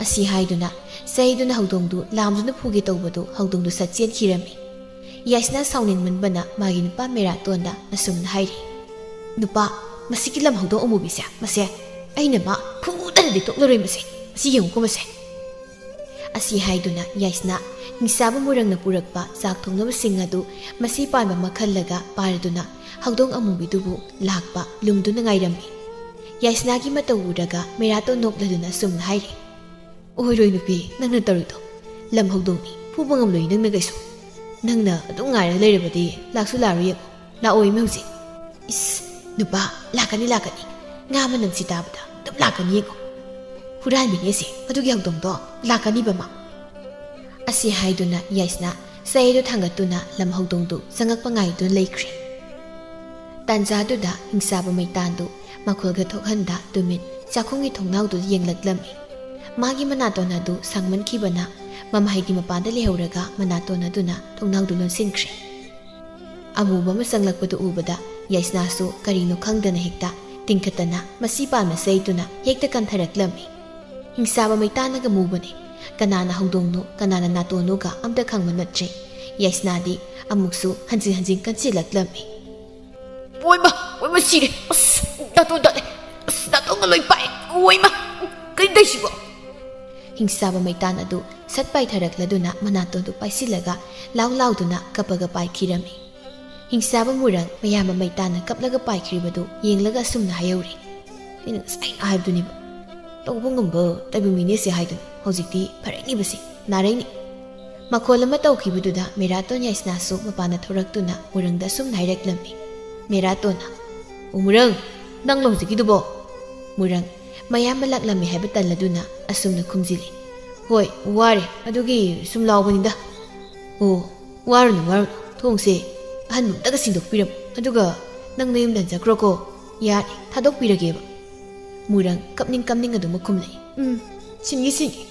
ꯑꯁꯤ ꯍꯥꯏꯗꯨꯅ ꯆꯩꯗꯨꯅ ꯍꯧꯗꯣꯡꯗꯨ ꯂꯥꯝꯗꯨꯅ ꯐꯨꯒꯦ ꯇꯧꯕꯗꯨ ꯍꯧꯗꯣꯡꯗꯨ ꯁꯠ ꯆꯦꯟꯈꯤꯔꯝꯃꯤ꯫ ꯌꯥꯏꯁꯅꯥ ꯁꯥꯎꯅꯤꯡꯃꯟꯕꯅ ꯃꯥꯒꯤ ꯅꯨꯄꯥ ꯃꯦꯔꯥꯇꯣꯟꯗ ꯑꯁꯨꯝꯅ ꯍꯥꯏꯔꯤ, "ꯅꯨꯄꯥ, ꯃꯁꯤꯒꯤ ꯂꯝ ꯍꯧꯗꯣꯡ ꯑꯃꯨꯕꯤꯁꯦ, ꯃꯁꯦ ꯑꯩꯅ ꯃꯥ ꯐꯨꯗꯅꯗꯤ ꯇꯣꯛꯂꯔꯣꯏ꯫ ꯃꯁꯦ, ꯃꯁꯤ ꯌꯦꯡꯉꯨꯀꯣ, ꯃꯁꯦ!" ꯑꯁꯤ ꯍꯥꯏꯗꯨꯅ ꯌꯥꯏꯁꯅꯥ ꯍꯤꯡꯆꯥꯕ ꯃꯨꯔꯪꯅ ꯄꯨꯔꯛꯄ ꯆꯥꯛ ꯊꯣꯡꯅꯕꯁꯤꯡ ꯑꯗꯨ ꯃꯁꯤ ꯄꯥꯟꯕ ꯃꯈꯜꯂꯒ ꯄꯥꯏꯔꯗꯨꯅ ꯍꯧꯗꯣꯡ ꯑꯃꯨꯕꯤꯗꯨꯕꯨ ꯂꯥꯛꯄ ꯂꯨꯝꯗꯨꯅ ꯉꯥꯏꯔꯝꯃꯤ꯫ ꯌꯥꯏꯁꯅꯥꯒꯤ ꯃꯇꯧ ꯎꯔꯒ ꯃꯦꯔꯥꯇꯣꯟ ꯅꯣꯛꯂꯗꯨꯅ ꯑꯁꯨꯝꯅ ꯍꯥꯏꯔꯤ, "ꯑꯣꯏꯔꯣꯏ ꯅꯨꯄꯤ, ꯅꯪꯅ ꯇꯧꯔꯤꯗꯣ꯫ ꯂꯝ ꯍꯧꯗꯣꯡꯅꯤ, ꯐꯨꯕ ꯉꯝꯂꯣꯏ ꯅꯪꯅ ꯀꯩꯁꯨ꯫ ꯅꯪꯅ ꯑꯗꯨꯝ ꯉꯥꯏꯔꯒ ꯂꯩꯔꯕꯗꯤ ꯂꯥꯛꯁꯨ ꯂꯥꯛꯑꯔꯣꯏ ꯌꯦꯡꯉꯣ꯫ ꯂꯥꯛꯑꯣ ꯏꯃꯦ ꯍꯧꯖꯤꯛ꯫ ꯏꯁ, ꯅꯨꯄꯥ, ꯂꯥꯛꯀꯅꯤ, ꯂꯥꯛꯀꯅꯤ꯫ ꯉꯥ ꯃꯅꯝꯁꯤ ꯇꯥꯕꯗ ꯑꯗꯨꯝ ꯂꯥꯛꯀꯅꯤ ꯌꯦꯡꯉꯣ꯫ ꯍꯨꯔꯥꯟꯕꯤꯅꯦ ꯑꯁꯤ, ꯑꯗꯨꯒꯤ ꯍꯧꯗꯣꯡꯗꯣ ꯂꯥꯛꯀꯅꯤꯕ ꯃꯥ꯫" ꯑꯁꯤ ꯍꯥꯏꯗꯨꯅ ꯌꯥꯏꯁꯅꯥ ꯆꯩꯗꯨ ꯊꯥꯡꯒꯠꯇꯨꯅ ꯂꯝ ꯍꯧꯗꯣꯡꯗꯨ ꯆꯪꯉꯛꯄ ꯉꯥꯏꯗꯨꯅ ꯂꯩꯈ꯭ꯔꯦ꯫ ꯇꯥꯟꯖꯥꯗꯨꯗ ꯍꯤꯡꯆꯥꯕ ꯃꯩꯇꯥꯟꯗꯨ ꯃꯈꯣꯜꯒ ꯊꯣꯛꯍꯟꯗ ꯇꯨꯃꯤꯟ ꯆꯥꯛꯈꯨꯝꯒꯤ ꯊꯣꯡꯅꯥꯎꯗꯨ ꯌꯦꯡꯂꯛꯂꯝꯃꯤ꯫ ꯃꯥꯒꯤ ꯃꯅꯥꯇꯣꯟ ꯑꯗꯨ ꯁꯥꯡꯃꯟꯈꯤꯕꯅ ꯃꯃꯥꯏꯗꯤ ꯃꯄꯥꯟꯗ ꯂꯩꯍꯧꯔꯒ ꯃꯅꯥꯇꯣꯟ ꯑꯗꯨꯅ ꯊꯣꯡꯅꯥꯎꯗꯨ ꯂꯣꯟꯁꯤꯟꯈ꯭ꯔꯦ꯫ ꯑꯃꯨꯕ ꯑꯃ ꯆꯪꯂꯛꯄꯗꯨ ꯎꯕꯗ ꯌꯥꯏꯁꯅꯥꯁꯨ ꯀꯔꯤꯅꯣ ꯈꯪꯗꯅ ꯍꯦꯛꯇ ꯇꯤꯡꯈꯠꯇꯅ ꯃꯁꯤ ꯄꯥꯝꯃꯁꯦ ꯍꯥꯏꯗꯨꯅ ꯍꯦꯛꯇ ꯀꯟꯊꯔꯛꯂꯝꯃꯤ꯫ ꯍꯤꯡꯆꯥꯕ ꯃꯩꯇꯥꯟꯅꯒ ꯃꯨꯕꯅꯦ꯫ ꯀꯅꯥꯅ ꯍꯧꯗꯣꯡꯅꯣ, ꯀꯅꯥꯅ ꯅꯥꯇꯣꯟꯅꯣꯒ ꯑꯝꯇ ꯈꯪꯕ ꯅꯠꯇ꯭ꯔꯦ꯫ ꯌꯥꯏꯁꯅꯥꯗꯤ ꯑꯃꯨꯛꯁꯨ ꯍꯟꯖꯤꯟ ꯍꯟꯖꯤꯟ ꯀꯟꯁꯤꯜꯂꯛꯂꯝꯃꯤ꯫ ꯑꯣꯏꯃ, ꯑꯣꯏꯃ, ꯁꯤꯔꯦ꯫ ꯑꯁ, ꯅꯥꯇꯣꯟ ꯇꯠꯂꯦ꯫ ꯑꯁ, ꯅꯥꯇꯣꯟꯒ ꯂꯣꯏ ꯄꯥꯏ꯫ ꯑꯣꯏꯃ, ꯀꯩꯅꯣ ꯇꯧꯏꯁꯤꯕꯣ? ꯍꯤꯡꯆꯥꯕ ꯃꯩꯇꯥꯟ ꯑꯗꯨ ꯁꯠ ꯄꯥꯏꯊꯔꯛꯂꯗꯨꯅ ꯃꯅꯥꯇꯣꯟꯗꯨ ꯄꯥꯏꯁꯤꯜꯂꯒ ꯂꯥꯎ ꯂꯥꯎꯗꯨꯅ ꯀꯞꯄꯒ ꯄꯥꯏꯈꯤꯔꯝꯃꯤ꯫ ꯍꯤꯡꯆꯥꯕ ꯃꯨꯔꯪ ꯃꯌꯥꯝꯕ ꯃꯩꯇꯥꯟꯅ ꯀꯞꯂꯒ ꯄꯥꯏꯈ꯭ꯔꯤꯕꯗꯨ ꯌꯦꯡꯂꯒ ꯑꯁꯨꯝꯅ ꯍꯥꯏꯍꯧꯔꯤ꯫ ꯑꯩꯅ ꯉꯁꯥꯏꯅ ꯍꯥꯏꯕꯗꯨꯅꯦꯕ, ꯇꯧꯕ ꯉꯝꯕ ꯇꯥꯏꯕꯪ ꯃꯤꯅꯦꯁꯦ ꯍꯥꯏꯗꯨꯅ꯫ ꯍꯧꯖꯤꯛꯇꯤ ꯐꯔꯛꯏꯕꯁꯤ, ꯅꯥꯔꯛꯏꯅꯤ꯫ ꯃꯈꯣꯜ ꯑꯃ ꯇꯧꯈꯤꯕꯗꯨꯗ ꯃꯦꯔꯥꯇꯣꯟ ꯌꯥꯏꯁꯅꯥꯁꯨ ꯃꯄꯥꯟꯗ ꯊꯣꯔꯛꯇꯨꯅ ꯃꯨꯔꯪꯗ ꯑꯁꯨꯝꯅ ꯍꯥꯏꯔꯛꯂꯝꯃꯤ꯫ ꯃꯦꯔꯥꯇꯣꯟꯅ, "ꯑꯣ ꯃꯨꯔꯪ, ꯅꯪꯂꯣ ꯍꯧꯖꯤꯛꯀꯤꯗꯨꯕꯣ?" ꯃꯨꯔꯪ ꯃꯌꯥꯝꯕ ꯂꯥꯛꯂꯝꯃꯤ ꯍꯥꯏꯕ ꯇꯜꯂꯗꯨꯅ ꯑꯁꯨꯝꯅ ꯈꯨꯝꯖꯤꯜꯂꯤ꯫ "ꯍꯣꯏ, ꯋꯥꯔꯦ, ꯑꯗꯨꯒꯤ ꯁꯨꯝ ꯂꯥꯎꯕꯅꯤꯗ꯫" "ꯑꯣ, ꯋꯥꯔꯨꯅꯨ, ꯋꯥꯔꯨꯅꯨ, ꯊꯣꯡꯁꯦ ꯑꯍꯟꯕ ꯑꯝꯇꯒ ꯁꯤꯟꯗꯣꯛꯄꯤꯔꯝꯃꯨ, ꯑꯗꯨꯒ ꯅꯪ ꯅꯌꯨꯝꯗ ꯍꯟꯖꯈ꯭ꯔꯣꯀꯣ꯫ ꯌꯥꯔꯦ, ꯊꯥꯗꯣꯛꯄꯤꯔꯒꯦꯕ꯫" ꯃꯨꯔꯪ ꯀꯞꯅꯤꯡ ꯀꯞꯅꯤꯡ ꯑꯗꯨꯃꯛ ꯈꯨꯝꯂꯛꯏ꯫ "ꯎꯝ, ꯁꯤꯟꯒꯦ, ꯁꯤꯟꯒꯦ꯫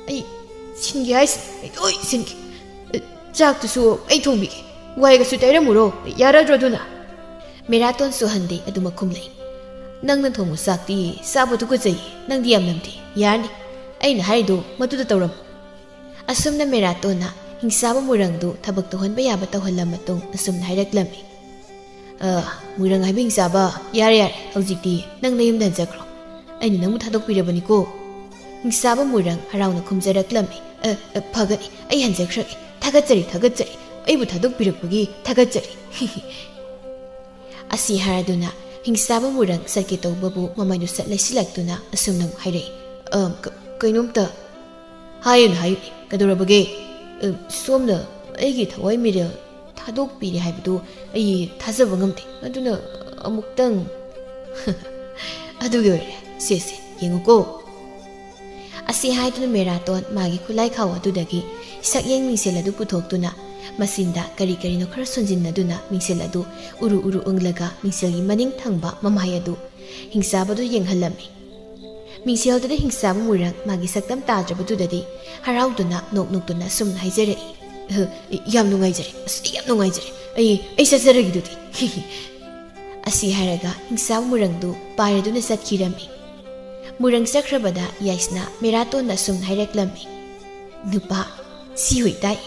ꯑꯩ ꯁꯤꯟꯒꯦ ꯍꯥꯏꯁꯦ, ꯑꯩ ꯂꯣꯏ ꯁꯤꯟꯒꯦ꯫ ꯑ, ꯆꯥꯛꯇꯨꯁꯨ ꯑꯩ ꯊꯣꯡꯕꯤꯒꯦ꯫ ꯋꯥꯏꯒꯁꯨ ꯇꯩꯔꯝꯃꯨꯔꯣ, ꯌꯥꯔꯗ꯭ꯔꯣ ꯑꯗꯨꯅ?" ꯃꯦꯔꯥꯇꯣꯟꯁꯨ ꯍꯟꯗꯦ ꯑꯗꯨꯃꯛ ꯈꯨꯝꯂꯛꯏ꯫ "ꯅꯪꯅ ꯊꯣꯡꯕ ꯆꯥꯛꯇꯤ ꯆꯥꯕ ꯇꯨꯀꯠꯆꯩ, ꯅꯪꯗꯤ ꯌꯥꯝ ꯅꯝꯊꯤ꯫ ꯌꯥꯔꯅꯤ, ꯑꯩꯅ ꯍꯥꯏꯔꯤꯗꯣ ꯃꯗꯨꯗ ꯇꯧꯔꯝꯃꯨ꯫" ꯑꯁꯨꯝꯅ ꯃꯦꯔꯥꯇꯣꯟꯅ ꯍꯤꯡꯆꯥꯕ ꯃꯨꯔꯪꯗꯨ ꯊꯕꯛ ꯇꯧꯍꯟꯕ ꯌꯥꯕ ꯇꯧꯍꯜꯂ ꯃꯇꯨꯡ ꯑꯁꯨꯝꯅ ꯍꯥꯏꯔꯛꯂꯝꯃꯤ꯫ "ꯑ, ꯃꯨꯔꯪ ꯍꯥꯏꯕ ꯍꯤꯡꯆꯥꯕ, ꯌꯥꯔꯦ, ꯌꯥꯔꯦ, ꯍꯧꯖꯤꯛꯇꯤ ꯅꯪ ꯅꯌꯨꯝꯗ ꯍꯟꯖꯈ꯭ꯔꯣ꯫ ꯑꯩꯅ ꯅꯪꯕꯨ ꯊꯥꯗꯣꯛꯄꯤꯔꯕꯅꯤꯀꯣ꯫" ꯍꯤꯡꯆꯥꯕ ꯃꯨꯔꯪ ꯍꯔꯥꯎꯅ ꯈꯨꯝꯖꯔꯛꯂꯝꯃꯤ꯫ "ꯑ, ꯑ, ꯐꯒꯅꯤ, ꯑꯩ ꯍꯟꯖꯈ꯭ꯔꯒꯦ꯫ ꯊꯥꯒꯠꯆꯔꯤ, ꯊꯥꯒꯠꯆꯔꯤ, ꯑꯩꯕꯨ ꯊꯥꯗꯣꯛꯄꯤꯔꯛꯄꯒꯤ ꯊꯥꯒꯠꯆꯔꯤ꯫" ꯑꯁꯤ ꯍꯥꯏꯔꯗꯨꯅ ꯍꯤꯡꯆꯥꯕ ꯃꯨꯔꯪ ꯆꯠꯀꯦ ꯇꯧꯕꯕꯨ ꯃꯃꯥꯏꯗꯨ ꯁꯠ ꯂꯩꯁꯤꯜꯂꯛꯇꯨꯅ ꯑꯁꯨꯝꯅ ꯑꯃꯨꯛ ꯍꯥꯏꯔꯛꯏ꯫ "ꯑ, ꯀ-, ꯀꯩꯅꯣꯝꯇ ꯍꯥꯏꯌꯨꯅꯦ, ꯍꯥꯏꯌꯨꯅꯦ, ꯀꯩꯗꯧꯔꯕꯒꯦ? ꯑ, ꯁꯣꯝꯅ ꯑꯩꯒꯤ ꯊꯋꯥꯏ ꯃꯤꯔꯦꯜ ꯊꯥꯗꯣꯛꯄꯤꯔꯦ ꯍꯥꯏꯕꯗꯨ ꯑꯩ ꯊꯥꯖꯕ ꯉꯝꯗꯦ, ꯑꯗꯨꯅ ꯑꯃꯨꯛꯇꯪ ꯑꯗꯨꯒꯤ ꯑꯣꯏꯔꯦ, ꯁꯦ, ꯁꯦ, ꯌꯦꯡꯉꯨꯀꯣ꯫" ꯑꯁꯤ ꯍꯥꯏꯗꯨꯅ ꯃꯦꯔꯥꯇꯣꯟ ꯃꯥꯒꯤ ꯈꯨꯠꯂꯥꯏ ꯈꯥꯎ ꯑꯗꯨꯗꯒꯤ ꯁꯛꯌꯦꯡ ꯃꯤꯡꯁꯦꯜ ꯑꯗꯨ ꯄꯨꯊꯣꯛꯇꯨꯅ ꯃꯆꯤꯟꯗ ꯀꯔꯤ ꯀꯔꯤꯅꯣ ꯈꯔ ꯁꯨꯟꯖꯤꯟꯅꯗꯨꯅ ꯃꯤꯡꯁꯦꯜ ꯑꯗꯨ ꯎꯔꯨ ꯎꯔꯨ ꯎꯪꯂꯒ ꯃꯤꯡꯁꯦꯜꯒꯤ ꯃꯅꯤꯡ ꯊꯪꯕ ꯃꯃꯥꯏ ꯑꯗꯨ ꯍꯤꯡꯆꯥꯕꯗꯨ ꯌꯦꯡꯍꯜꯂꯝꯃꯤ꯫ ꯃꯤꯡꯁꯦꯜꯗꯨꯗ ꯍꯤꯡꯆꯥꯕ ꯃꯨꯔꯪ ꯃꯥꯒꯤ ꯁꯛꯇꯝ ꯇꯥꯗ꯭ꯔꯕꯗꯨꯗꯗꯤ ꯍꯔꯥꯎꯗꯨꯅ ꯅꯣꯛ ꯅꯣꯛꯇꯨꯅ ꯑꯁꯨꯝꯅ ꯍꯥꯏꯖꯔꯛꯏ, "ꯑꯍ, ꯌꯥꯝ ꯅꯨꯡꯉꯥꯏꯖꯔꯦ, ꯑꯁ, ꯑꯩ ꯌꯥꯝ ꯅꯨꯡꯉꯥꯏꯖꯔꯦ, ꯑꯩ, ꯑꯩ ꯆꯠꯆꯔꯒꯦ ꯑꯗꯨꯗꯤ꯫" ꯑꯁꯤ ꯍꯥꯏꯔꯒ ꯍꯤꯡꯆꯥꯕ ꯃꯨꯔꯪꯗꯨ ꯄꯥꯏꯔꯗꯨꯅ ꯆꯠꯈꯤꯔꯝꯃꯤ꯫ ꯃꯨꯔꯪ ꯆꯠꯈ꯭ꯔꯕꯗ ꯌꯥꯏꯁꯅꯥ ꯃꯦꯔꯥꯇꯣꯟꯗ ꯑꯁꯨꯝꯅ ꯍꯥꯏꯔꯛꯂꯝꯃꯤ, "ꯅꯨꯄꯥ, ꯁꯤ ꯑꯣꯏꯇꯥꯏ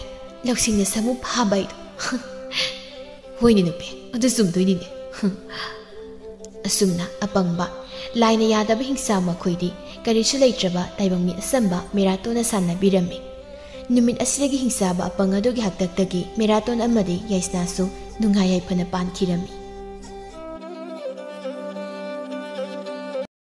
ꯂꯧꯁꯤꯡꯅ ꯁꯥꯃꯨ ꯐꯥꯕ ꯍꯥꯏꯗꯣ꯫" "ꯍꯣꯏꯅꯦ ꯅꯨꯄꯤ, ꯑꯗꯨ ꯆꯨꯝꯗꯣꯏꯅꯤꯅꯦ꯫" ꯑꯁꯨꯝꯅ ꯑꯄꯪꯕ, ꯂꯥꯏꯅ ꯌꯥꯗꯕ ꯍꯤꯡꯆꯥ ꯃꯈꯣꯏꯗꯤ ꯀꯔꯤꯁꯨ ꯂꯩꯇ꯭ꯔꯕ ꯇꯥꯏꯕꯪ ꯃꯤ ꯑꯆꯝꯕ ꯃꯦꯔꯥꯇꯣꯟꯅ ꯁꯥꯟꯅꯕꯤꯔꯝꯃꯤ꯫ ꯅꯨꯃꯤꯠ ꯑꯁꯤꯗꯒꯤ ꯍꯤꯡꯆꯥꯕ ꯑꯄꯪ ꯑꯗꯨꯒꯤ ꯍꯥꯛꯇꯛꯇꯒꯤ ꯃꯦꯔꯥꯇꯣꯟ ꯑꯃꯗꯤ ꯌꯥꯏꯁꯅꯥꯁꯨ ꯅꯨꯡꯉꯥꯏ ꯌꯥꯏꯐꯅ ꯄꯥꯟꯈꯤꯔꯝꯃꯤ꯫